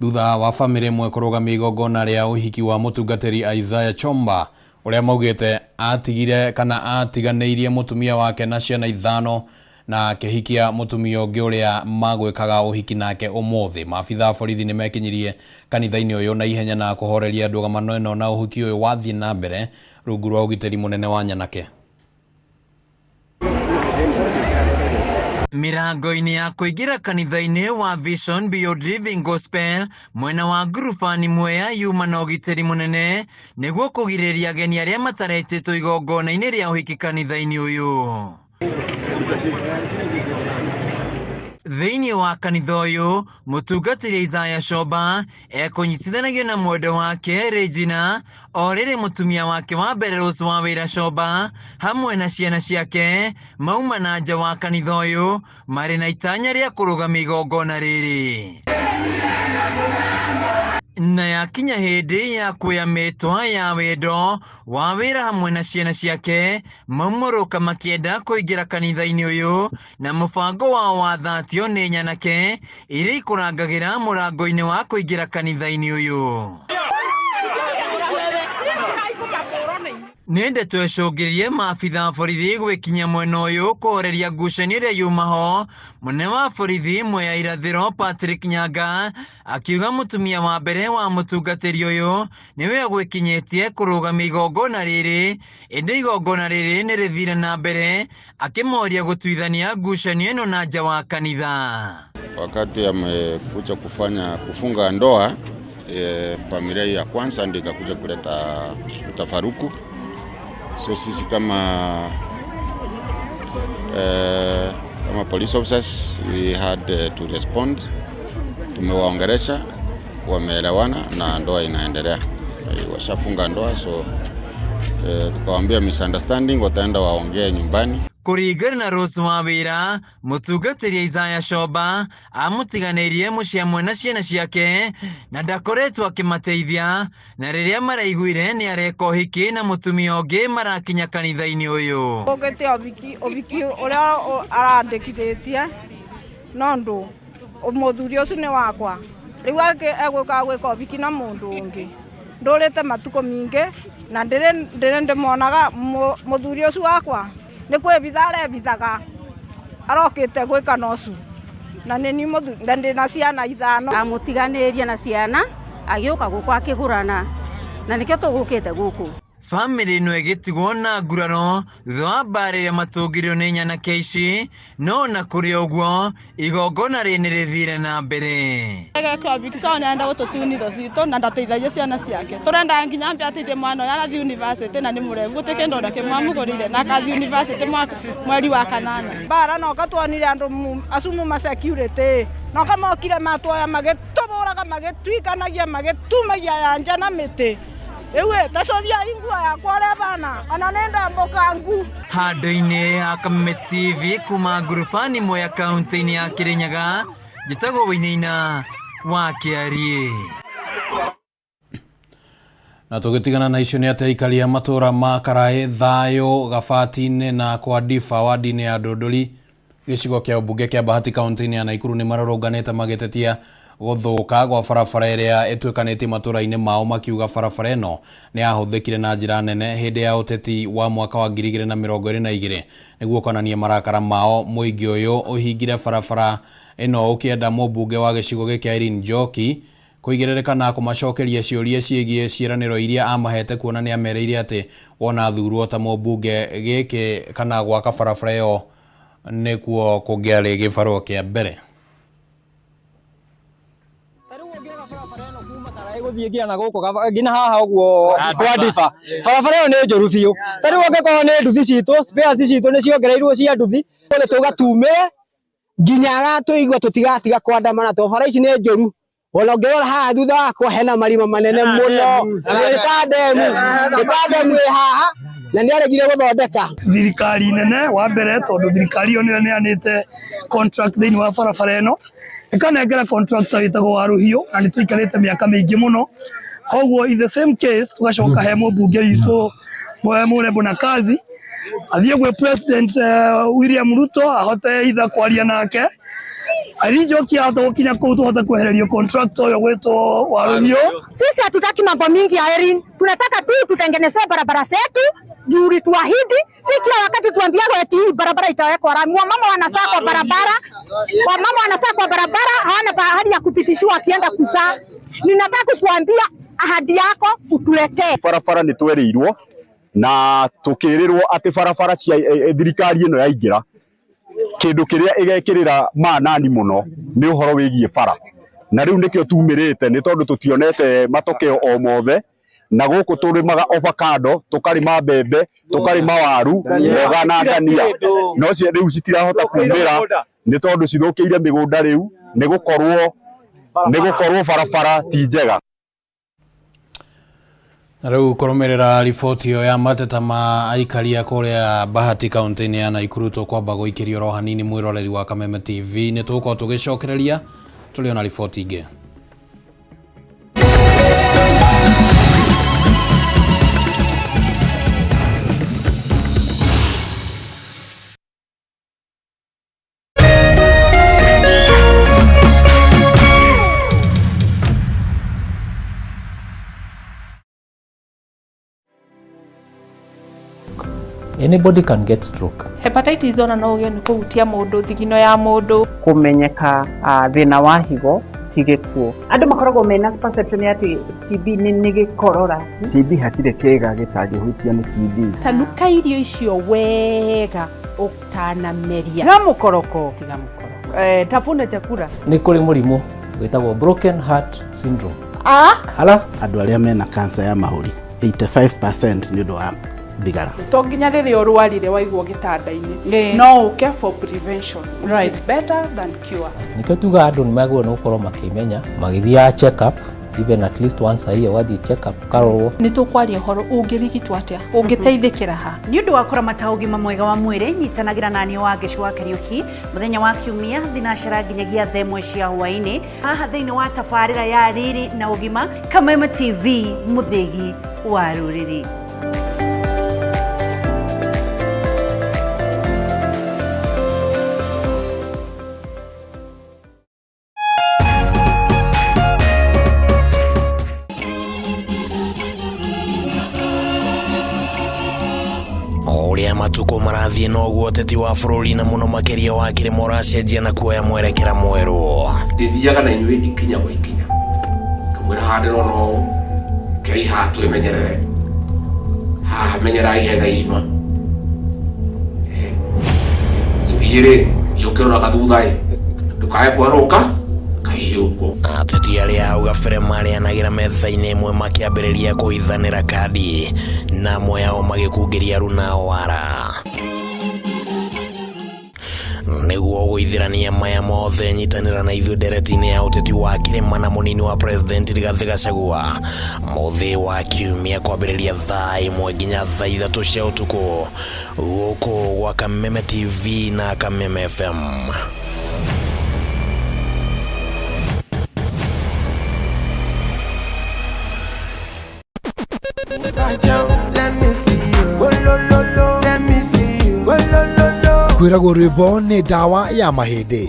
thutha wa bamĩrĩ ĩmwe kũrũgamia igongona rĩa ũhiki wa mũtungatĩri Isaiah Chomba ũrĩa maugĩte atigire kana atiganĩirie mũtumia wake na ciana 5 na akĩhikia mũtumia ũngĩ ũrĩa magwĩkaga ũhiki nake ũmũthĩ. Maabitha a borithi nĩmekinyirie kanitha-inĩ ũyũ na ihenya na kũhoreria ndũgamano ĩno na ũhiki ũyũ wathiĩ na mbere rungu rwa ũgitĩri mũnene wa nyanake. Mirango-inĩ ya kũingĩra kanitha-inĩ wa Vision Beyond Living Gospel mwena wa Ngurubani Mwea yuma na ũgitĩri mũnene nĩguo kũgirĩrĩria ageni arĩa mataretĩtwo igongona-inĩ rĩa ũhiki kanitha-inĩ ũyũ. Thĩinĩ wa kanitha ũyũ mũtungatĩri Isaiah Chomba ekũnyitithanagio na mwendwa wake Regina, o rĩrĩ mũtumia wake wa mbere Rose wa Wĩra Chomba hamwe na ciana ciake mauma na nja wa kanitha ũyũ marĩ na itanya rĩa kũrũgamia igongona rĩrĩ. Na yakinya hĩndĩ ya kuoya mĩtwa ya wendo wa wĩra hamwe na ciana ciake, maumũrũka makĩenda kũingĩra kanitha-inĩ ũyũ na mũbango wao wathatio nĩ nyanake iria ikũrangagĩra mũrango-inĩ wa kũingĩra kanitha-inĩ ũyũ. Nĩ ndeto ĩcũngĩrĩrie maabitha a borithi gwĩkinyia mwena ũyũ kũhoreria ngucanio ĩrĩa yuma ho. Mũnene wa borithi Mwea Irathĩro Patrick Nyanga akiuga mũtumia wa mbere wa mũtungatĩri ũyũ nĩwe ũgwĩkinyĩtie kũrũgamia igongona rĩrĩ, ĩndĩ igongona rĩrĩ nĩ rĩthire na mbere, akĩmoria gũtuithania ngucanio ĩno na nja wa kanitha. Wakati amekuja kufanya kufunga ndoa familia ya kwanza ndio ikakuja kuleta mtafaruku. So sisi kama police officers we had to respond. Tumewaongelesha, wameelewana na ndoa inaendelea. Washafunga ndoa, so tukawaambia misunderstanding, wataenda waongee nyumbani. Kũringana na Rose Wawira, mũtungatĩri Isaiah Shoba amũtiganĩirie mũciĩ hamwe na ciana ciake na ndakoretwo akĩmateithia, na rĩrĩa maraiguire nĩ areka ũhiki na mũtumia ũngĩ marakinya kanitha-inĩ ũyũ. Ũgĩte ũhiki ũrĩa arandĩkithĩtie no ndũ mũthuri ũcio nĩ wakwa, rĩu egũka gwĩka ũhiki na mũndũ ũngĩ. Ndũrĩte matukũ mingĩ na ndĩrĩ ndĩmonaga mũthuri ũcio wakwa nĩ kwĩbitha arebithaga, arokĩte gwĩka na ũcio na nĩ niĩ mũthuri na ndĩna ciana 5. Amũtiganĩrie na ciana agĩũka gũkũ akĩgũrana na nĩkĩo tũgũkĩte gũkũ. Bamĩrĩ ĩno ĩgĩtigwo na nguraro thutha wa mbara ĩrĩa matũngĩrio nĩ nyanake ici, no na kũrĩ ũguo igongona rĩrĩ nĩ rĩthire na mbere. Egeka ũhiki tondũ nĩarenda gũtũcunithio citũ na ndateithagia ciana ciake. Tũrenda nginya ambe ateithie mwana ũyũ arathiĩ university na nĩ mũremu, gũtirĩ kĩndũ ona kĩmwe amũgũrĩire na akathiĩ university mweri wa 8. Mbara noka tuonire andũ acu muma security noka mokire matuoya magĩtũbũraga magĩtuikanagia magĩtumagia ya nja na mĩtĩ. Rĩu ta cothia nguo yakwa ũrĩa bana ona nĩ ndambũka ngu. Handũ-inĩ ha Kameme TV kuma ngurubani Mwea kaunti-inĩ ya Kirinyaga, njĩtagwo Wainaina wa Kĩariĩ. Na tũgĩtigana na icio nĩ atĩ aikari a matũũra ma Karaĩ, Thayũ, Gabati-inĩ na Kwandiba wadi-inĩ ya Ndũndũri gĩcigo kĩa ũmbunge kĩa Bahati kaunti-inĩ ya Nakuru nĩ marũrũnganĩte magĩtetia gũthũka gwa barabara ĩrĩa ĩtuĩkanĩtie matũũra-inĩ mao, makiuga barabara ĩno nĩ yahũthĩkire na njĩra nene hĩndĩ ya ũteti wa mwaka wa 2022 nĩguo kuonania marakara mao. Mũingĩ ũyũ ũhingire barabara ĩno ũkĩenda mũmbunge wa gĩcigo gĩkĩ Irene Njoki kũigĩrĩrĩka na kũmacokeria ciũria ciĩgiĩ ciĩranĩro iria amahete, kuona nĩ amereire atĩ wona thurwo ta mũmbunge gĩkĩ kana gwaka barabara ĩyo nĩkuo kũngĩarĩ gĩbarũa kĩa mbere. Gũthiĩ nginya na gũkũ nginya haha ũguo Kwandiba barabara ĩyo nĩ njũru biũ. Ta rĩu angĩkorwo nĩ nduthi citũ, spares citũ nĩ ciongereirwo cia nduthi, othe tũgatumĩre nginya agatũigua tũtigatiga kwandamana tondũ bara ici nĩ njũru. Ona ũngĩrora haha thutha wakwa hena marima manene mũno, nĩ ta ndemu ĩ haha na nĩ aregire gũthondeka. Thirikari nene wa mbere, tondũ thirikari ĩyo nĩyo ĩneanĩte contract thĩinĩ wa barabara ĩno, ĩkanengera contractor wĩtagwo wa Rũhiũ, na nĩ tũikarĩte mĩaka mĩingĩ mũno. Koguo in the same case tũgacoka he mũmbunge witũ Mũrembo na kazi athiĩ gwĩ President William Ruto ahote itha kwaria nake. Irene Njoki ahota gũkinya kũu tũhote kwehererio contractor ũyũ gwĩtwo wa Rũhiũ. Sisi hatutaki mambo mingi ya Irene, tunataka tu tutengenezee barabara zetu juu ulituahidi. Si kila wakati tuambiago eti hii barabara itawekwa lami. Wamama wanasaa kwa barabara, wamama wanasaa kwa barabara, hawana pahali ya kupitishiwa wakienda kuzaa. Ninataka kukuambia ahadi yako utuletee. Barabara nĩ twereirwo na tukĩrĩrwo atĩ barabara cia thirikari ĩno yaingĩra kĩndũ kĩrĩa ĩgekĩrĩra manani mũno nĩ ũhoro wĩgiĩ bara, na rĩu nĩkĩo tumĩrĩte nĩ tondũ tũtionete matokeo o mothe, na gũkũ tũrĩmaga avocado, tũkarĩma mbembe, tũkarĩma waru, mboga na ndania, no rĩu citirahota kumĩra nĩ tondũ cithũkĩire mĩgũnda rĩu nĩ gũkorwo barabara ti njega. Na rĩu kũrũmĩrĩra riboti ĩyo ya mateta ma aikari a kũrĩa Bahati kaunti-inĩ ya Nakuru, tũkwamba gũikĩrio oro hanini mwĩroreri wa Kameme TV, nĩ tũgũkorwo tũgĩcokereria tũrĩ ona riboti ingĩ. Anybody can get stroke. Hepatitis ona no ũgĩe nĩ kũhutia mũndũ thigino ya mũndũ. Kũmenyeka thĩna wa higo ti gĩkuũ. Andũ makoragwo mena perception ya atĩ TB nĩ gĩkorora. TB hatirĩ kĩĩga gĩtangĩhutio nĩ TB. Tanuka irio icio wega ũtanameria. Tiga mũkoroko. Tiga mũkoroko. Tafuna chakula. Nĩ kũrĩ mũrimũ wĩtagwo broken heart syndrome. Ah? Hala? Andũ arĩa mena cancer ya mahũri 85% nĩ ũndũ wa thigara. To nginya rĩrĩa ũrwarire waigwo gĩtanda-inĩ, no ũke for prevention, which is better than cure. Nĩkĩo tugaga andũ nĩ magĩrĩirwo nĩ gũkorwo makĩmenya magĩthiaga check up even at least once a year, ũgathiĩ check up ũkarorwo. Nĩ tũkwaria ũhoro ũngĩrigitwo atĩa, ũngĩteithĩkĩra ha. Nĩ ũndũ wa kũramata ũgima mwega wa mwĩrĩ, nyitanagĩra na niĩ Wangeci wa Kariũki mũthenya wa Kiumia thinacara nginyagia thaa ĩmwe cia hwaĩ-inĩ haha thĩinĩ wa tabarĩra ya Riri na Ũgima, Kameme TV, mũthĩgi wa rũrĩrĩ. O ũrĩa matukũ marathiĩ noguo ũteti wa bũrũri na mũno makĩria wa kĩrĩma ũracenjia na kuoya mwerekera mwerũ. Ndĩthiaga na inyuĩ ikinya kwa ikinya kamwĩra haha ndĩrona ũũ kei haha twĩmenyerere haha menyerai hena irima gĩthiĩ rĩ thiĩ ũkĩroraga thutha ĩ ndũkae kwerũka kahiũko. Ateti arĩa hau gabere marĩanagĩra metha-inĩ ĩmwe makĩambĩrĩria kũhithanĩra kandi na amwe ao magĩkungĩria aruna ao wara. Nĩguo gũithĩrania maya mothe nyitanĩra na ithuĩ ndereti-inĩ ya ũteti wa kĩrĩma na mũnini wa president Rigathĩ Gachagua mũthĩ wa kiumia kwambĩrĩria thaa 1 nginya thaa 3 cia ũtukũ gũkũ gwa Kameme TV na Kameme FM. Kwĩragwo rwĩmbo nĩ ndawa ya mahĩndĩ.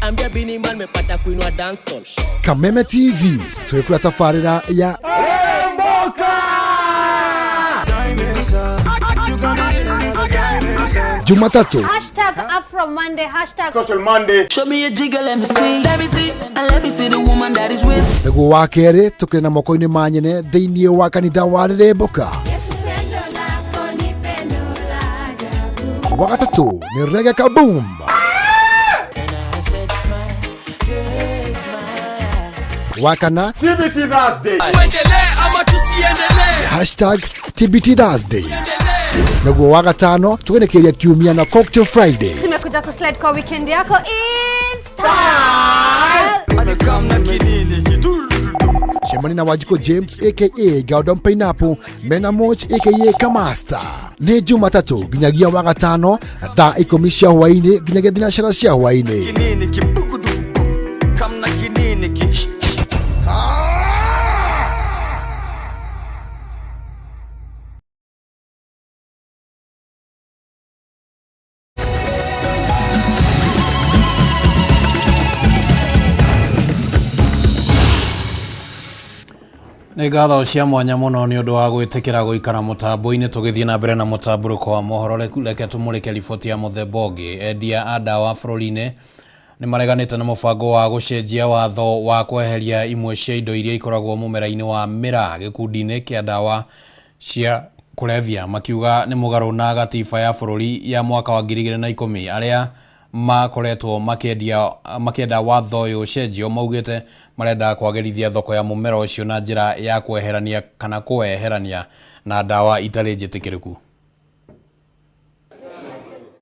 Ambia Bini Man mepata kuinua dancehall. Kameme TV twĩkũra tabarĩra ya Jumatatu Hashtag Afro Monday, hashtag Social Monday. Show me a jigger, let me see. Let me see, and let me see the woman that is with. Nĩguo wa kerĩ tũkĩrĩ na moko-inĩ ma nyene thĩinĩ wa kanitha wa Rĩrĩmbũka. Wa gatatũ nĩ Reggae Kaboom. Wa kana TBT Thursday. Tuendelee ama tusiendelee? Hashtag TBT Thursday. Nĩguo wa gatano tũgenekeria kiumia na Cocktail Friday. Tumekuja kuslide kwa weekend yako in style. Cemania na Wanjikũ James aka Gordon Pineapple mena Moch aka Kamasta. Nĩ Jumatatũ nginyagia wa gatano thaa 10 cia hwaĩ-inĩ nginyagia thinacara cia hwaĩ-inĩ. Kinini kibukuduku kamna kinini ki. Nĩ ngatho cia mwanya mũno nĩ ũndũ wa gwĩtĩkĩra gũikara mũtambo-inĩ tũgĩthiĩ na mbere na mũtambũrũko wa mohoro. Reke tũmũrĩke riboti ya mũthemba ũngĩ. Endia a ndawa bũrũri-inĩ nĩ mareganĩte na mũbango wa gũcenjia watho wa kweheria imwe cia indo iria ikoragwo mũmera-inĩ wa mĩraa gĩkundi-inĩ kĩa ndawa cia kũrebia, makiuga nĩ mũgarũ na gatiba ya bũrũri ya mwaka wa 2010. Arĩa makoretwo makĩenda watho ũyũ ũcenjio maugĩte marenda kwagĩrithia thoko ya mũmera ũcio na njĩra ya kweherania kana kũweherania na ndawa itarĩ njĩtĩkĩrĩku.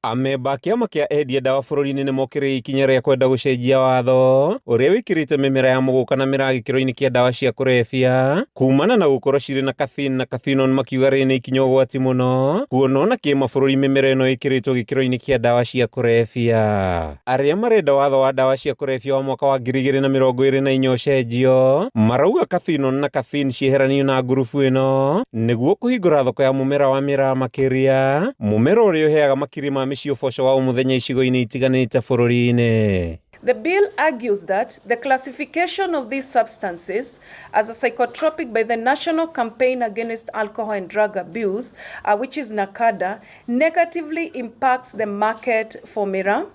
Amemba a kĩama kĩa endia ndawa bũrũri-inĩ nĩmokĩrĩire ikinya rĩa kwenda gũcenjia watho ũrĩa wĩkĩrĩte mĩmera ya mũgũka na mĩraa gĩkĩro-inĩ kĩa ndawa cia kũrebia kumana na gũkorwo cirĩ na caffeine na cathinone, makiuga rĩrĩ nĩ ikinya ũgwati mũno kuona ona kĩmabũrũri mĩmera ĩno ĩkĩrĩtwo gĩkĩro-inĩ kĩa ndawa cia kũrebia. Arĩa marenda watho wa ndawa cia kũrebia wa mwaka wa 2024 ũcenjio marauga cathinone na caffeine cieheranio na ngurubu ĩno nĩguo kũhingũra thoko ya mũmera wa mĩraa makĩria, mũmera ũrĩa ũheaga makiri ma mĩciĩ ũboco wa o mũthenya icigo-inĩ itiganĩte bũrũri-inĩ. The bill argues that the classification of these substances as a psychotropic by the National Campaign Against Alcohol and Drug Abuse, which is NACADA, negatively impacts the market for miraa,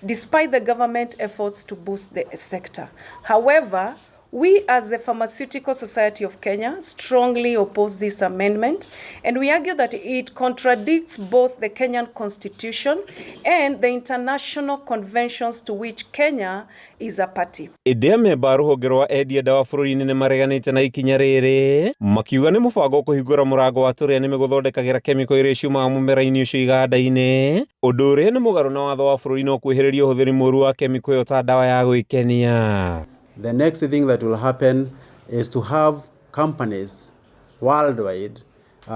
despite the government efforts to boost the sector. However, we as the Pharmaceutical Society of Kenya strongly oppose this amendment, and we argue that it contradicts both the Kenyan Constitution and the international conventions to which Kenya is a party. Ĩndĩ amemba a rũhonge rwa endia ndawa bũrũri-inĩ nĩ mareganĩte na ikinya rĩrĩ makiuga nĩ mũbango kũhingũra mũrango wa tũrĩa nĩme gũthondekagĩra kemiko iria ciumaga mũmera-inĩ ũcio iganda-inĩ, ũndũ ũrĩa nĩ mũgarũ na watho wa bũrũri no kwĩhĩrĩria ũhũthĩri mũru wa kemiko ĩyo ta ndawa ya gwĩkenia. The next thing that will happen is to have companies worldwide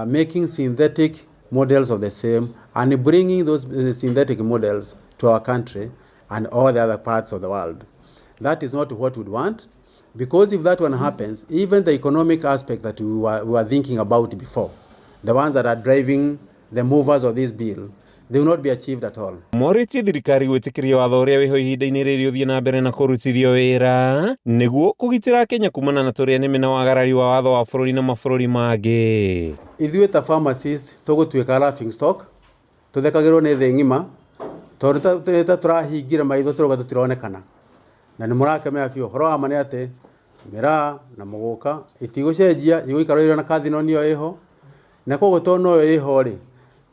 making synthetic models of the same and bringing those synthetic models to our country and all the other parts of the world. That is not what we'd want, because if that one happens, even the economic aspect that we were thinking about before, the ones that are driving the movers of this bill, they will not be achieved at all. Morĩtie thirikari gwĩtĩkĩria watho ũrĩa wĩho ihinda-inĩ rĩrĩ ũthiĩ na mbere na kũrutithio wĩra nĩguo kũgitĩra Kenya kumana na tũrĩa nĩme na wagarari wa watho wa bũrũri na mabũrũri mangĩ. Ithuĩ ta pharmacist tũgũtuĩka laughing stock, tũthekagĩrwo nĩ thĩ ng'ima, tondũ ta tũrahingire maitho tũrauga tũtironekana, na nĩ mũrakĩmenya biũ ũhoro wa ma nĩ atĩ mĩraa na mũgũka itigũcenjia, igũikara ĩrĩ na cathinone ĩyo ĩho, na koguo tondũ noyo ĩho rĩ,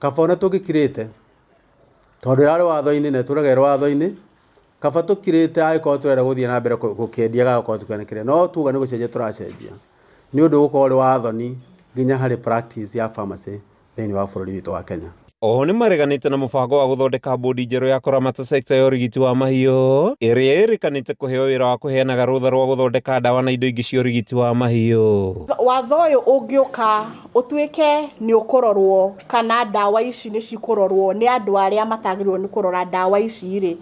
kaba ona tũngĩkirĩte, tondũ ĩrarĩ watho-inĩ na ĩtũraga ĩrĩ watho-inĩ, kaba tũkirĩte angĩkorwo tũrenda gũthiĩ na mbere gũkĩendia gagakorwo tũkĩonekire, no tuga nĩ gũcenjia tũracenjia, nĩ ũndũ ũgũkorwo ũrĩ wa thoni nginya harĩ practice ya pharmacy thĩinĩ wa bũrũri witũ wa Kenya. Oho nĩ mareganĩte na mũbango wa gũthondeka bodi njerũ ya kũramata sekta ya ũrigiti wa mahiũ ĩrĩa ĩrĩkanĩte kũheo wĩra wa kũheanaga rũtha rwa gũthondeka ndawa na indo ingĩ cia ũrigiti wa mahiũ. Watho ũyũ ũngĩũka ũtuĩke nĩ ũkũrorwo kana ndawa ici nĩ cikũrorwo nĩ andũ arĩa matagĩrĩirwo nĩ kũrora ndawa ici rĩ,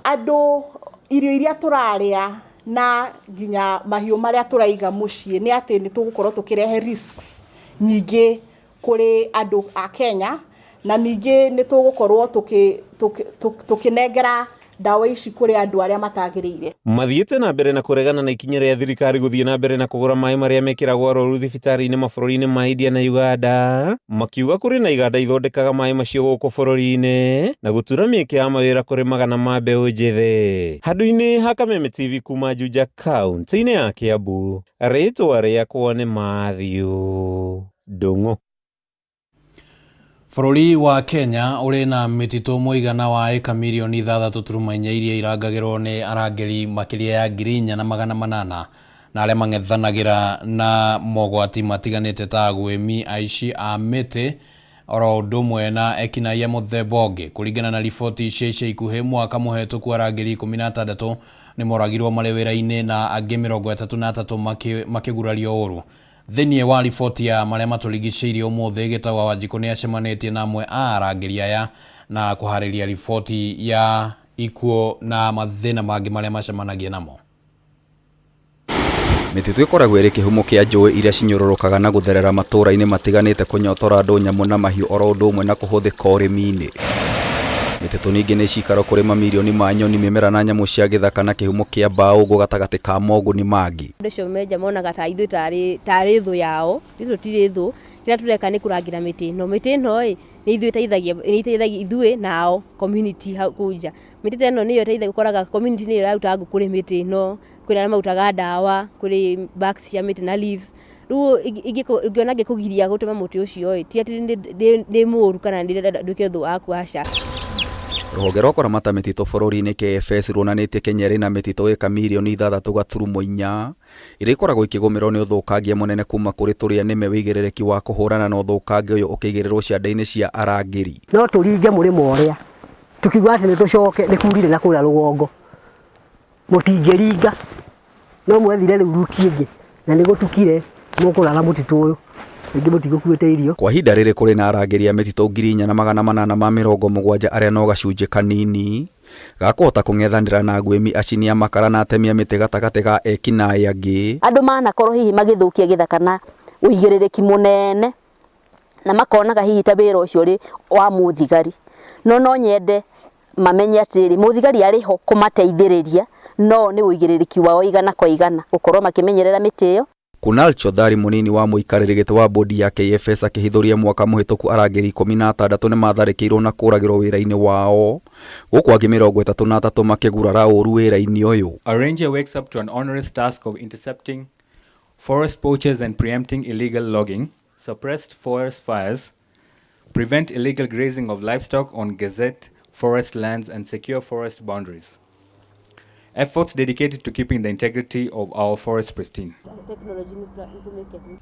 andũ irio iria tũrarĩa na nginya mahiũ marĩa tũraiga mũciĩ nĩ atĩ nĩ tũgũkorwo tũkĩrehe risks nyingĩ kũrĩ andũ a Kenya, na ningĩ nĩ tũgũkorwo tũkĩnengera ndawa ici kũrĩ andũ arĩa matagĩrĩire. Mathiĩte na mbere na kũregana na ikinya rĩa thirikari gũthiĩ na mbere na kũgũra maĩ marĩa mekĩragwo arwaru thibitarĩ-inĩ mabũrũri-inĩ ma India na Uganda, makiuga kũrĩ na iganda ithondekaga maĩ macio gũkũ bũrũri-inĩ na gũtura mĩeke ya mawĩra kũrĩ magana ma mbeũ njĩthĩ. Handũ-inĩ ha Kameme TV kuma Juja kaunti-inĩ ya Kiambu, rĩtwa rĩakwa nĩ Matthew Ndung'u. Bũrũri wa Kenya ũrĩ na mĩtitũ mũigana wa ĩka mirioni 6.4 iria irangagĩrwo nĩ arangĩri makĩria ya 4,800 na arĩa mang'ethanagĩra na mogwati matiganĩte ta agwĩmi, aici a mĩtĩ oro ũndũ ũmwe na ekinaĩ a mũthemba ũngĩ. Kũringana na riboti cia ica ikuhĩ mwaka mũhetũku arangĩri 16 nĩ moragirwo marĩ wĩra-inĩ na angĩ 33 makĩgurario ũru. Thĩinĩ wa riboti ya marĩa matũrigicĩirie ũmũthĩ, Gĩtau wa Wanjikũ nĩ acemanĩtie na amwe a arangĩri aya na kũharĩria riboti ya ikuũ na mathĩna mangĩ marĩa macemanagia namo. Mĩtitũ ĩkoragwo ĩrĩ kĩhumo kĩa njũĩ iria cinyũrũrũkaga na gũtherera matũũra-inĩ matiganĩte kũnyotora andũ, nyamũ na mahiũ oro ũndũ ũmwe na kũhũthĩka ũrĩmi-inĩ. Mĩtitũ ningĩ nĩ cikaro kũrĩ mamirioni ma nyoni, mĩmera na nyamũ cia gĩthaka na kĩhumo kĩa mbaũ ngũ gatagatĩ ka moguni mangĩ. Andũ acio menja monaga ta ithuĩ tarĩ thũ yao, ithuĩ tũtirĩ thũ, kĩrĩa tũreka nĩ kũrangĩra mĩtĩ ĩno. Mĩtĩ ĩno ĩ, nĩ ithuĩ ĩteithagia, nĩ ĩteithagia ithuĩ nao community hau kũu nja. Mĩtĩ ta ĩno nĩyo ĩteithagia, ũkoraga community nĩyo ĩraruta ngũ kũrĩ mĩtĩ ĩno, kwĩna arĩa marutaga ndawa, kũrĩ barks cia mĩtĩ na leaves. Rĩu ingĩona ngĩkũgiria gũtema mũtĩ ũcio ĩ, ti atĩ ndĩ mũru kana ndĩrenda nduĩke thũ waku, aca. Rũhonge rwa kũramata mĩtitũ bũrũri-inĩ KFS ruonanĩtie Kenya ĩrĩ na mĩtitũ ĩka mirioni 6.4 iria ikoragwo ikĩgũmĩrwo nĩ ũthũkangia mũnene kuma kũrĩ tũrĩa nĩme wĩigĩrĩrĩki wa kũhũrana na ũthũkangia ũyũ ũkĩigĩrĩrwo ciande-inĩ cia arangĩri. No tũringe mũrĩmo ũrĩa tukiuga atĩ nĩ tũcoke nĩ kurire na kũrĩa rũgongo, mũtingĩringa, no mwethire rĩu ruti ĩngĩ na nĩ gũtukire mũkũrara mũtitũ ũyũ rĩngĩ mũtigũkuĩte irio. Kwa ihinda rĩrĩ kũrĩ na arangĩri a mĩtitũ 4870 arĩa no gacunjĩ kanini ga kũhota kũng'ethanĩra na agwĩmi, acini a makara na atemi a mĩtĩ gatagatĩ ga ekinaĩ angĩ. Andũ manakorwo hihi magĩthũkia gĩthaka na ũigĩrĩrĩki mũnene na makonaga hihi ta wĩra ũcio ũrĩ wa mũthigari, no no nyende Mamenye atĩrĩrĩ, mũthigari arĩ ho kũmateithĩrĩria, no nĩ ũigĩrĩrĩki wao igana kwa igana gũkorwo makĩmenyerera mĩtĩ ĩyo. Kunal Chaudhary mũnini wa mũikarĩri gĩtĩ wa bodi ya KFS akĩhithũria mwaka mũhĩtũku arangĩri 16 nĩmatharĩkĩirwo na kũragĩrwo wĩra-inĩ wao gũkũ angĩ 33 makĩgurara ũru wĩra-inĩ ũyũ. A ranger wakes up to an onerous task of intercepting forest poachers and preempting illegal logging, suppressed forest fires, prevent illegal grazing of livestock on gazette forest lands and secure forest boundaries. Efforts dedicated to keeping the integrity of our forest pristine.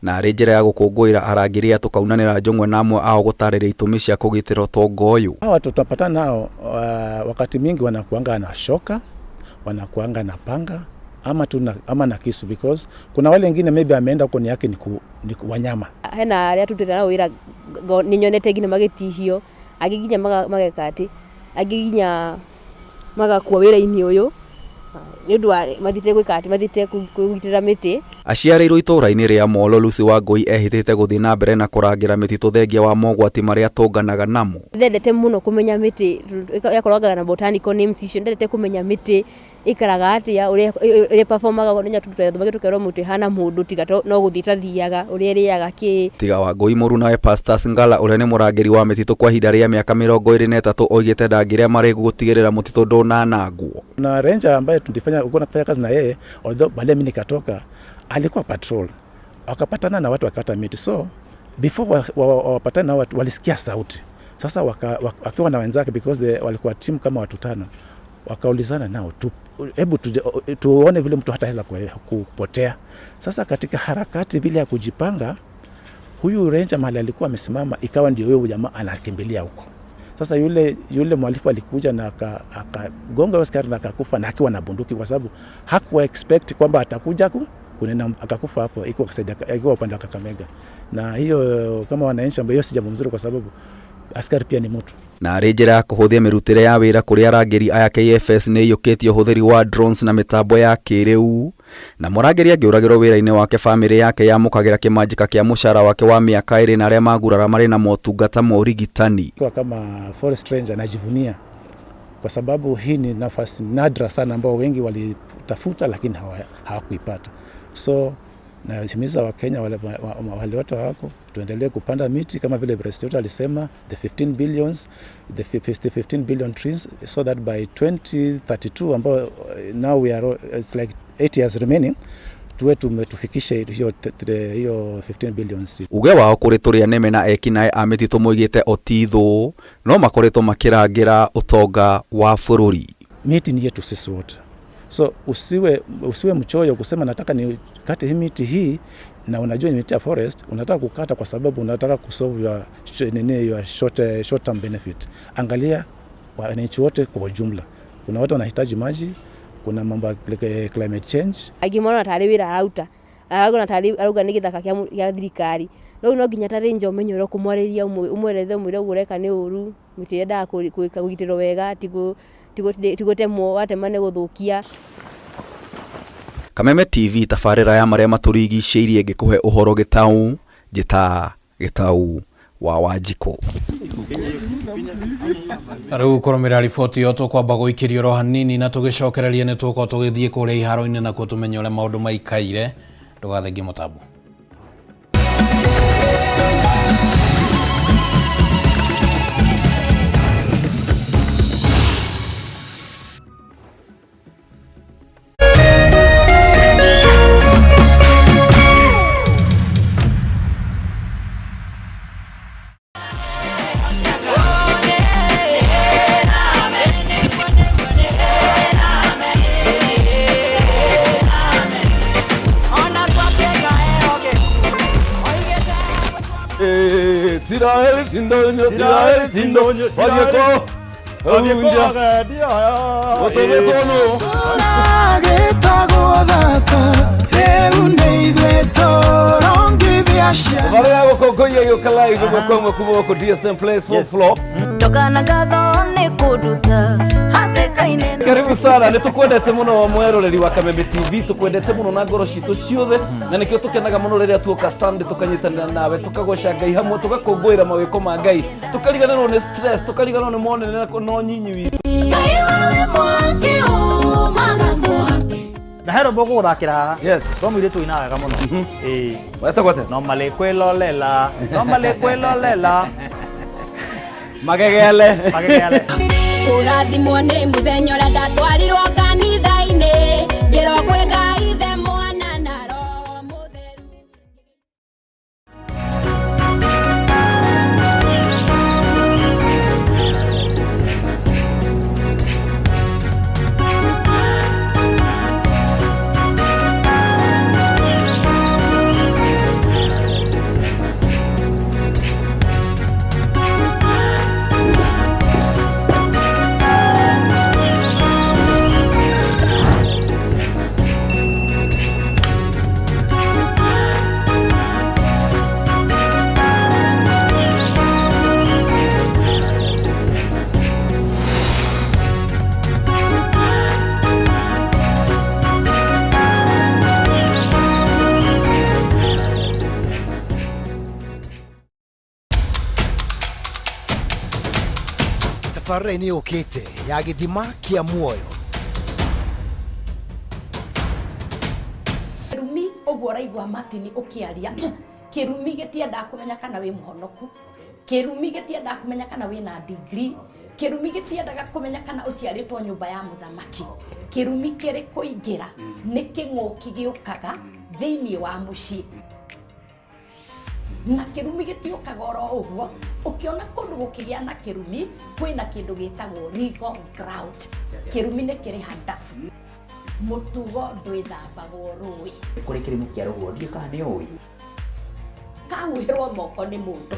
Na arĩ njĩra ya gũkũngũĩra arangĩri aya tũkaunanĩra njũng'wa na amwe ao gũtarĩria itũmi cia kũgitĩra ũtonga ũyũ. Hawa watu tunapatana nao wakati mingi wanakuanga na shoka, wanakuanga na panga ama tu na, ama na kisu because kuna wale wengine maybe ameenda huko ni yake ni ku, wanyama. Hena arĩa tũrutĩte nao wĩra nĩ nyonete nginya magĩtihio, angĩ nginya mageka atĩ, angĩ nginya magakua wĩra-inĩ ũyũ nĩ ũndũ wa mathiĩte gwĩka atĩ, mathiĩte kũgitĩra mĩtĩ. Aciarĩirwo itũũra-inĩ rĩa Molo, Lucy Wangũi ehĩtĩte gũthiĩ na mbere na kũrangĩra mĩtitũ thengia wa mogwati marĩa atũnganaga namo. Ndendete mũno kũmenya mĩtĩ, yakorwaga na botanical names icio, ndendete kũmenya mĩtĩ ĩikaraga atĩa, ũrĩa ĩperformaga, nĩ tũthomagio tũkerwo mũtĩ ĩhana mũndũ tiga no gũthiĩ ĩtathiaga, ũrĩa ĩrĩaga kĩ. Tiga Wangũi mũrunawe Pastas Ngala ũrĩa nĩ mũrangĩri wa mĩtitũ kwa ihinda rĩa mĩaka 23 oigĩte ndangĩrĩa marĩgu gũtigĩrĩra mũtitũ ndũnanangwo. Na ranger ambaye tulifanya ulikuwa nafanya kazi na yeye, although baadaye mimi nikatoka, alikuwa patrol, wakapatana na watu wakata miti, so before wapatane na watu walisikia sauti. Sasa wakiwa na wenzake because walikuwa team kama watu 5, wakaulizana nao tu, hebu tuone vile mtu hataweza kupotea. Sasa katika harakati vile ya kujipanga, huyu ranger mahali alikuwa amesimama ikawa ndio huyo jamaa anakimbilia huko. Sasa yule mhalifu alikuja na akagonga askari na akakufa, na akiwa na bunduki, kwa sababu hakuwa expect kwamba atakuja kunena, akakufa hapo, iko kusaidia, iko upande wa Kakamega. Na hiyo kama wananchi ambao hiyo si jambo mzuri, kwa sababu askari pia ni mtu. Na arĩ njĩra ya kũhũthia mĩrutĩre ya wĩra kũrĩ arangĩri aya, KFS nĩ ĩiyũkĩtie ũhũthĩri wa drones na mĩtambo ya kĩrĩu. Na mũrangĩri angĩũragĩrwo wĩra-inĩ wake, bamĩrĩ yake yamũkagĩra kĩmanjĩka kĩa mũcara wake wa mĩaka 2, na arĩa magurara marĩ na motungata ma ũrigitani. Kwa kama forest ranger najivunia kwa sababu hii ni nafasi nadra sana ambao wengi walitafuta lakini hawakuipata. So nahimiza Wakenya wale wote wako tuendelee kupanda miti kama vile President alisema, the 15 billions, the 15 billion trees, so that by 2032 ambao now we are, it's like 8 years remaining, tuwe tumetufikishe hiyo 15 billions. Uge wao kũrĩ tũrĩa nĩme na ekinaĩ a mĩtitũ moigĩte o ti thũ no makoretwo makĩrangĩra ũtonga wa bũrũri. Miti ni yetu sisi wote. So usiwe mchoyo kusema nataka nikate hii miti hii, na unajua ni miti ya forest, unataka kukata kwa sababu unataka kusolve your short term benefit. Angalia wananchi wote kwa ujumla. Kuna watu wanahitaji maji, kuna mambo ya climate change. Angĩ mona tarĩ wĩra arauta, arauga tarĩ arauga nĩ gĩthaka kĩa thirikari. No no nginya tarĩ nja ũmenye ũrĩa ũkũmwarĩria, ũmwerethe, ũmwĩre ũguo ũreka nĩ ũru, mĩtĩ yendaga kũgitĩrwo wega, ti gũtemwo, watema nĩ gũthũkia. Kameme TV tabarĩra ya marĩa matũrigicĩirie ngĩkũhe ũhoro gĩtaũ, njĩta gĩtaũ wa Wanjikũ. Rĩu kũrũmĩrĩra riboti ĩyo tũkwamba gũikĩrio oro hanini na tũgĩcokererie nĩ tũgũkorwo tũgĩthiĩ kũrĩa iharo-inĩ nakuo tũmenye ũrĩa maũndũ maikaire. Ndũgathengie mũtambo. Karibu sana, nĩ tũkwendete mũno mweroreri wa Kameme TV, tũkwendete mũno na ngoro citũ ciothe, na nĩkĩo tũkenaga mũno rĩrĩa tuoka Sunday tũkanyitanĩra nawe, tũkagoca Ngai hamwe, tũgakũngũĩra mawĩko ma Ngai, tũkariganĩrwo nĩ stress, tũkariganĩrwo nĩ monene na nyinyi witũ. wĩ mwaki umaga mwaki. Na he rwĩmbo ngũgũthakĩra haha. Yes. Rwa mũirĩtu ũinaga wega mũno. Ĩĩ. Wetagwo atĩa? No malĩ kwĩlolela, no malĩ kwĩlolela. Magegeale. Magegeale. Kũrathimwo nĩ mũthenya ũrĩa ndatwarirwo kanitha-inĩ ngĩrwo kwĩ Ngai Ithe Mwana na Roho Mũtheru. Tabarĩra nĩ yũkĩte ya gĩthima kĩa muoyo. Kĩrumi ũguo ũraigua Martin ũkĩaria, kĩrumi gĩtiendaga kũmenya kana wĩ mũhonoku, kĩrumi gĩtiendaga kũmenya kana wĩna degree, kĩrumi gĩtiendaga kũmenya kana ũciarĩtwo nyũmba ya mũthamaki. Kĩrumi kĩrĩ kũingĩra nĩ kĩng'ũki gĩũkaga thĩinĩ wa mũciĩ. Na kĩrumi gĩtiũkaga oro ũguo, ũkĩona kũndũ gũkĩgĩa na kĩrumi, kwĩna kĩndũ gĩtagwo legal ground. Kĩrumi nĩ kĩrĩ handabu. Mũtugo ndwĩthambagwo rũĩ. Kũrĩ kĩrimũ kĩa rũhuho, ndiũĩ kana nĩ ũĩ. Kahuhĩrwo moko nĩ mũndũ,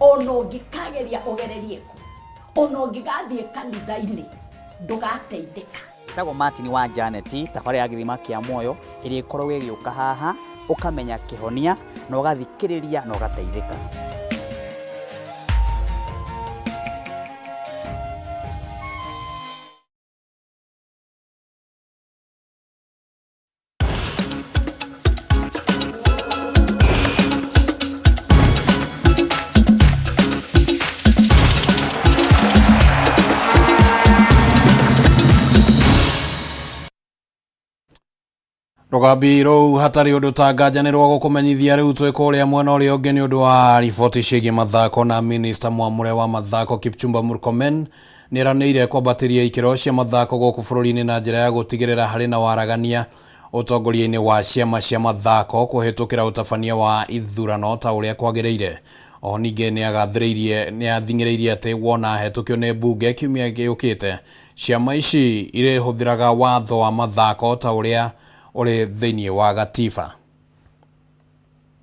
ona ũngĩkageria ũgererie kũ, ona ũngĩgathiĩ kanitha-inĩ, ndũgateithĩka. Njĩtagwo Martin wa Janet, tabarĩra ya gĩthima kĩa muoyo ĩrĩa ĩkoragwo ĩgĩũka haha, ũkamenya kĩhonia na ũgathikĩrĩria na ũgateithĩka. Rũgambi rũu hatarĩ ũndũ ta nganja nĩ rwa gũkũmenyithia rĩu twĩ kũrĩa mwena ũrĩa ũngĩ nĩ ũndũ wa riboti ciĩgiĩ mathako na minista mwamũre wa mathako Kipchumba Murkomen nĩ eranĩire kwambatĩria ikĩro cia mathako gũkũ bũrũri-inĩ na njĩra ya gũtigĩrĩra harĩ na waragania ũtongoria-inĩ wa ciama cia mathako kũhĩtũkĩra ũtabania wa ithurano ta ũrĩa kwagĩrĩire. Oho ningĩ nĩ athing'ĩrĩirie atĩ wona ahetũkio nĩ mbunge kiumia gĩũkĩte ciama ici irĩhũthĩraga watho wa mathako ta ũrĩa ũrĩ thĩinĩ wa gatiba.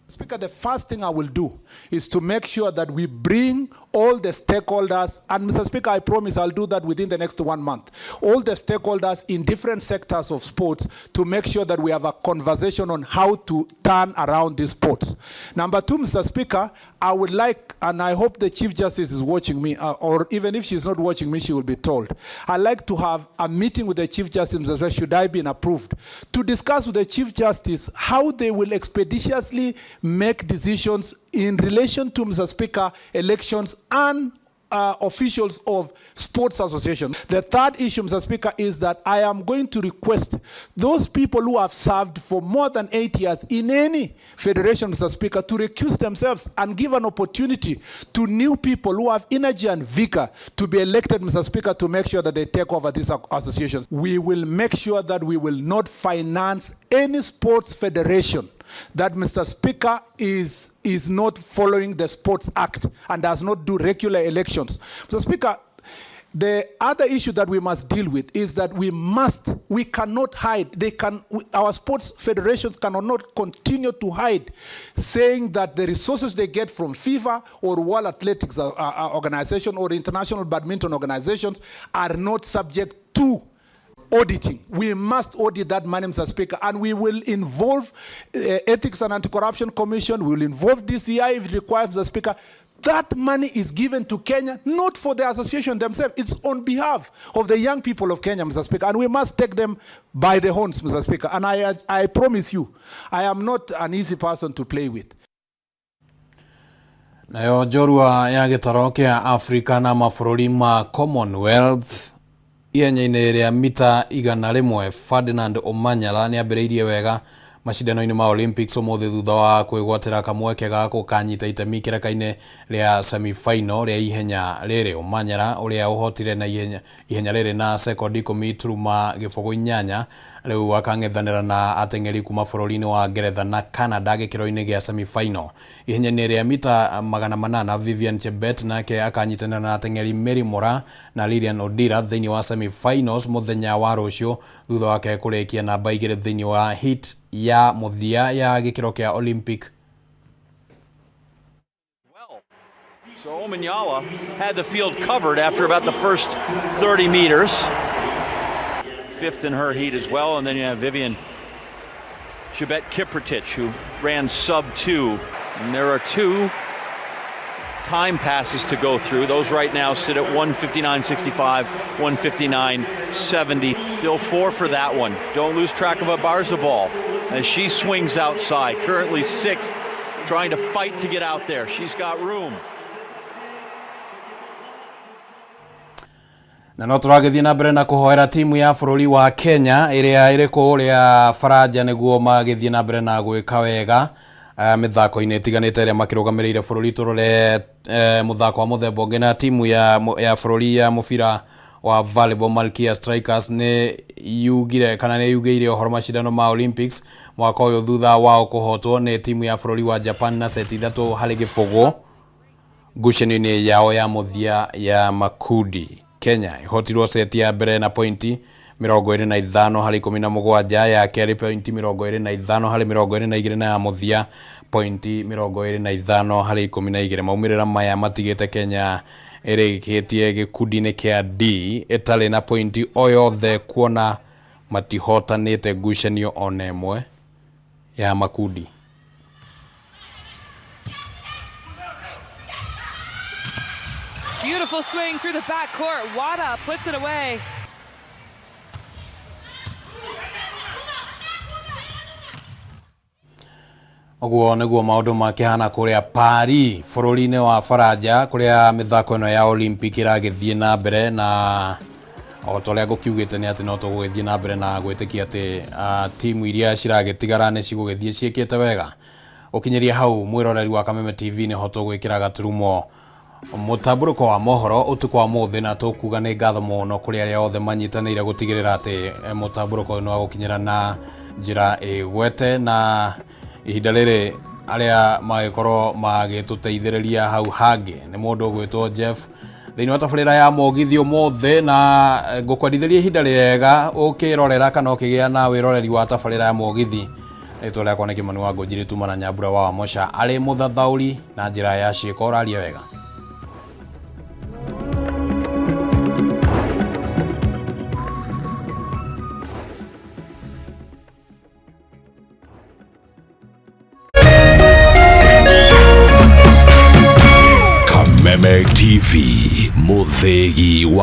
Speaker, the first thing I will do is to make sure that we bring all the stakeholders, and Mr. Speaker, I promise I'll do that within the next 1 month, all the stakeholders in different sectors of sports to make sure that we have a conversation on how to turn around these sports. Number two, Mr. Speaker, I would like, and I hope the Chief Justice is watching me, or even if she's not watching me, she will be told. I'd like to have a meeting with the Chief Justice, Mr. Speaker, should I be approved, to discuss with the Chief Justice how they will expeditiously make decisions in relation to, Mr. Speaker, elections and officials of sports associations. The third issue, Mr. Speaker, is that I am going to request those people who have served for more than 8 years in any federation, Mr. Speaker, to recuse themselves and give an opportunity to new people who have energy and vigor to be elected, Mr. Speaker, to make sure that they take over these associations. We will make sure that we will not finance any sports federation that, Mr. Speaker, is not following the Sports Act and does not do regular elections. Mr. Speaker, the other issue that we must deal with is that we cannot hide. Our sports federations cannot continue to hide, saying that the resources they get from FIFA or World Athletics Organization or International Badminton Organizations are not subject to auditing. We must audit that money, Mr. Speaker, and we will involve Ethics and Anti-Corruption Commission. We will involve DCI if it requires, Mr. Speaker. That money is given to Kenya, not for the association themselves. It's on behalf of the young people of Kenya, Mr. Speaker, and we must take them by the horns, Mr. Speaker. And I promise you, I am not an easy person to play with. Nayo njorua ya gĩtaro kĩa Afrika na mabũrũri ma Commonwealth Ihenya-inĩ rĩa mita 100 Ferdinand Omanyala nĩambĩrĩirie wega macindano-inĩ ma Olympics ũmũthĩ thutha wa kwĩgwatĩra kamweke ga gũkanyita itemi kĩreka-inĩ rĩa semi-final rĩa ihenya rĩrĩ. Omanyala ũrĩa ũhotire na ihenya rĩrĩ na sekondi 10.08 rĩu akang'ethanĩra na ateng'eri kuma bũrũri-inĩ wa Ngeretha na Canada gĩkĩro-inĩ gĩa semi-final. Ihenya-inĩ rĩa mita 800 Vivian Chebet nake akanyitanĩra na ateng'eri Mary Moraa na Lilian Odira thĩinĩ wa semi-finals mũthenya wa rũciũ thutha wake kũrĩkia namba 2 thĩinĩ wa heat ya mũthia ya gĩkĩro kĩa Olympic. So Omanyala had the field covered after about the first 30 meters. Fifth in her heat as well, and then you have Vivian Chebet Kiprotich, who ran sub 2. And there are 2 time passes to go through. Those right now sit at 1:59.65, 1:59.70. Still 4 for that one. Don't lose track of Abarzabal as she swings outside. Currently 6th, trying to fight to get out there. She's got room. Na no tũragĩthiĩ na mbere na kũhoera timu ya bũrũri wa Kenya ĩrĩa ĩrĩ kũrĩa Faranja nĩguo magĩthiĩ na mbere na gwĩka wega mĩthako-inĩ ĩtiganĩte ĩrĩa makĩrũgamĩrĩire bũrũri. Tũrore mũthako wa mũthemba ũngĩ na timu ya bũrũri ya mũbira wa volleyball Malkia Strikers nĩ yugire kana nĩ yugĩire ũhoro macindano ma Olympics mwaka ũyũ thutha wao kũhotwo nĩ timu ya bũrũri wa Japan na seti 3-0 ngucanio-inĩ yao ya mũthia ya makundi. Kenya ihotirwo seti ya mbere na pointi 25-17, ya kerĩ pointi 25-22 na ya mũthia pointi 25-12. Maumĩrĩra maya matigĩte Kenya ĩrĩkĩtie gĩkundi-inĩ kĩa D ĩtarĩ na pointi o yothe kuona matihotanĩte ngucanio ona ĩmwe ya makundi. Beautiful swing through the back court. Wada puts it away. Ũguo nĩguo maũndũ makĩhana kũrĩa Paris bũrũri-inĩ wa Faranja kũrĩa mĩthako ĩno ya Olympic ĩragĩthiĩ na mbere, na o ta ũrĩa ngũkiugĩte nĩ atĩ no tũgũgĩthiĩ na mbere na gwĩtĩkia atĩ timu iria ciragĩtigara nĩ cigũgĩthiĩ ciĩkĩte wega. Ũkinyĩria hau mwĩroreri wa Kameme TV nĩho tũgwĩkĩra gaturumo mũtambũrũko wa mohoro ũtukũ wa mũthĩ, na tũkuga nĩ ngatho mũno kũrĩ arĩa othe manyitanĩire gũtigĩrĩra atĩ mũtambũrũko ũyũ nĩ wa gũkinyĩra na njĩra ĩgwete, na ihinda rĩrĩ arĩa magĩkorwo magĩtũteithĩrĩria hau hangĩ nĩ mũndũ ũgwĩtwo Jeff thĩinĩ wa tabarĩra ya mũgithi ũmũthĩ, na ngũkwendithĩria ihinda rĩega ũkĩrorera kana ũkĩgĩa na wĩroreri wa tabarĩra ya mũgithi. Rĩtwa rĩakwa nĩ Kĩmani wa Ngũnjiri tuma na Nyambura wa Wamosha arĩ mũthathaũri na njĩra ya ciĩko. Ũraria wega. Kameme TV, mũthĩgi wa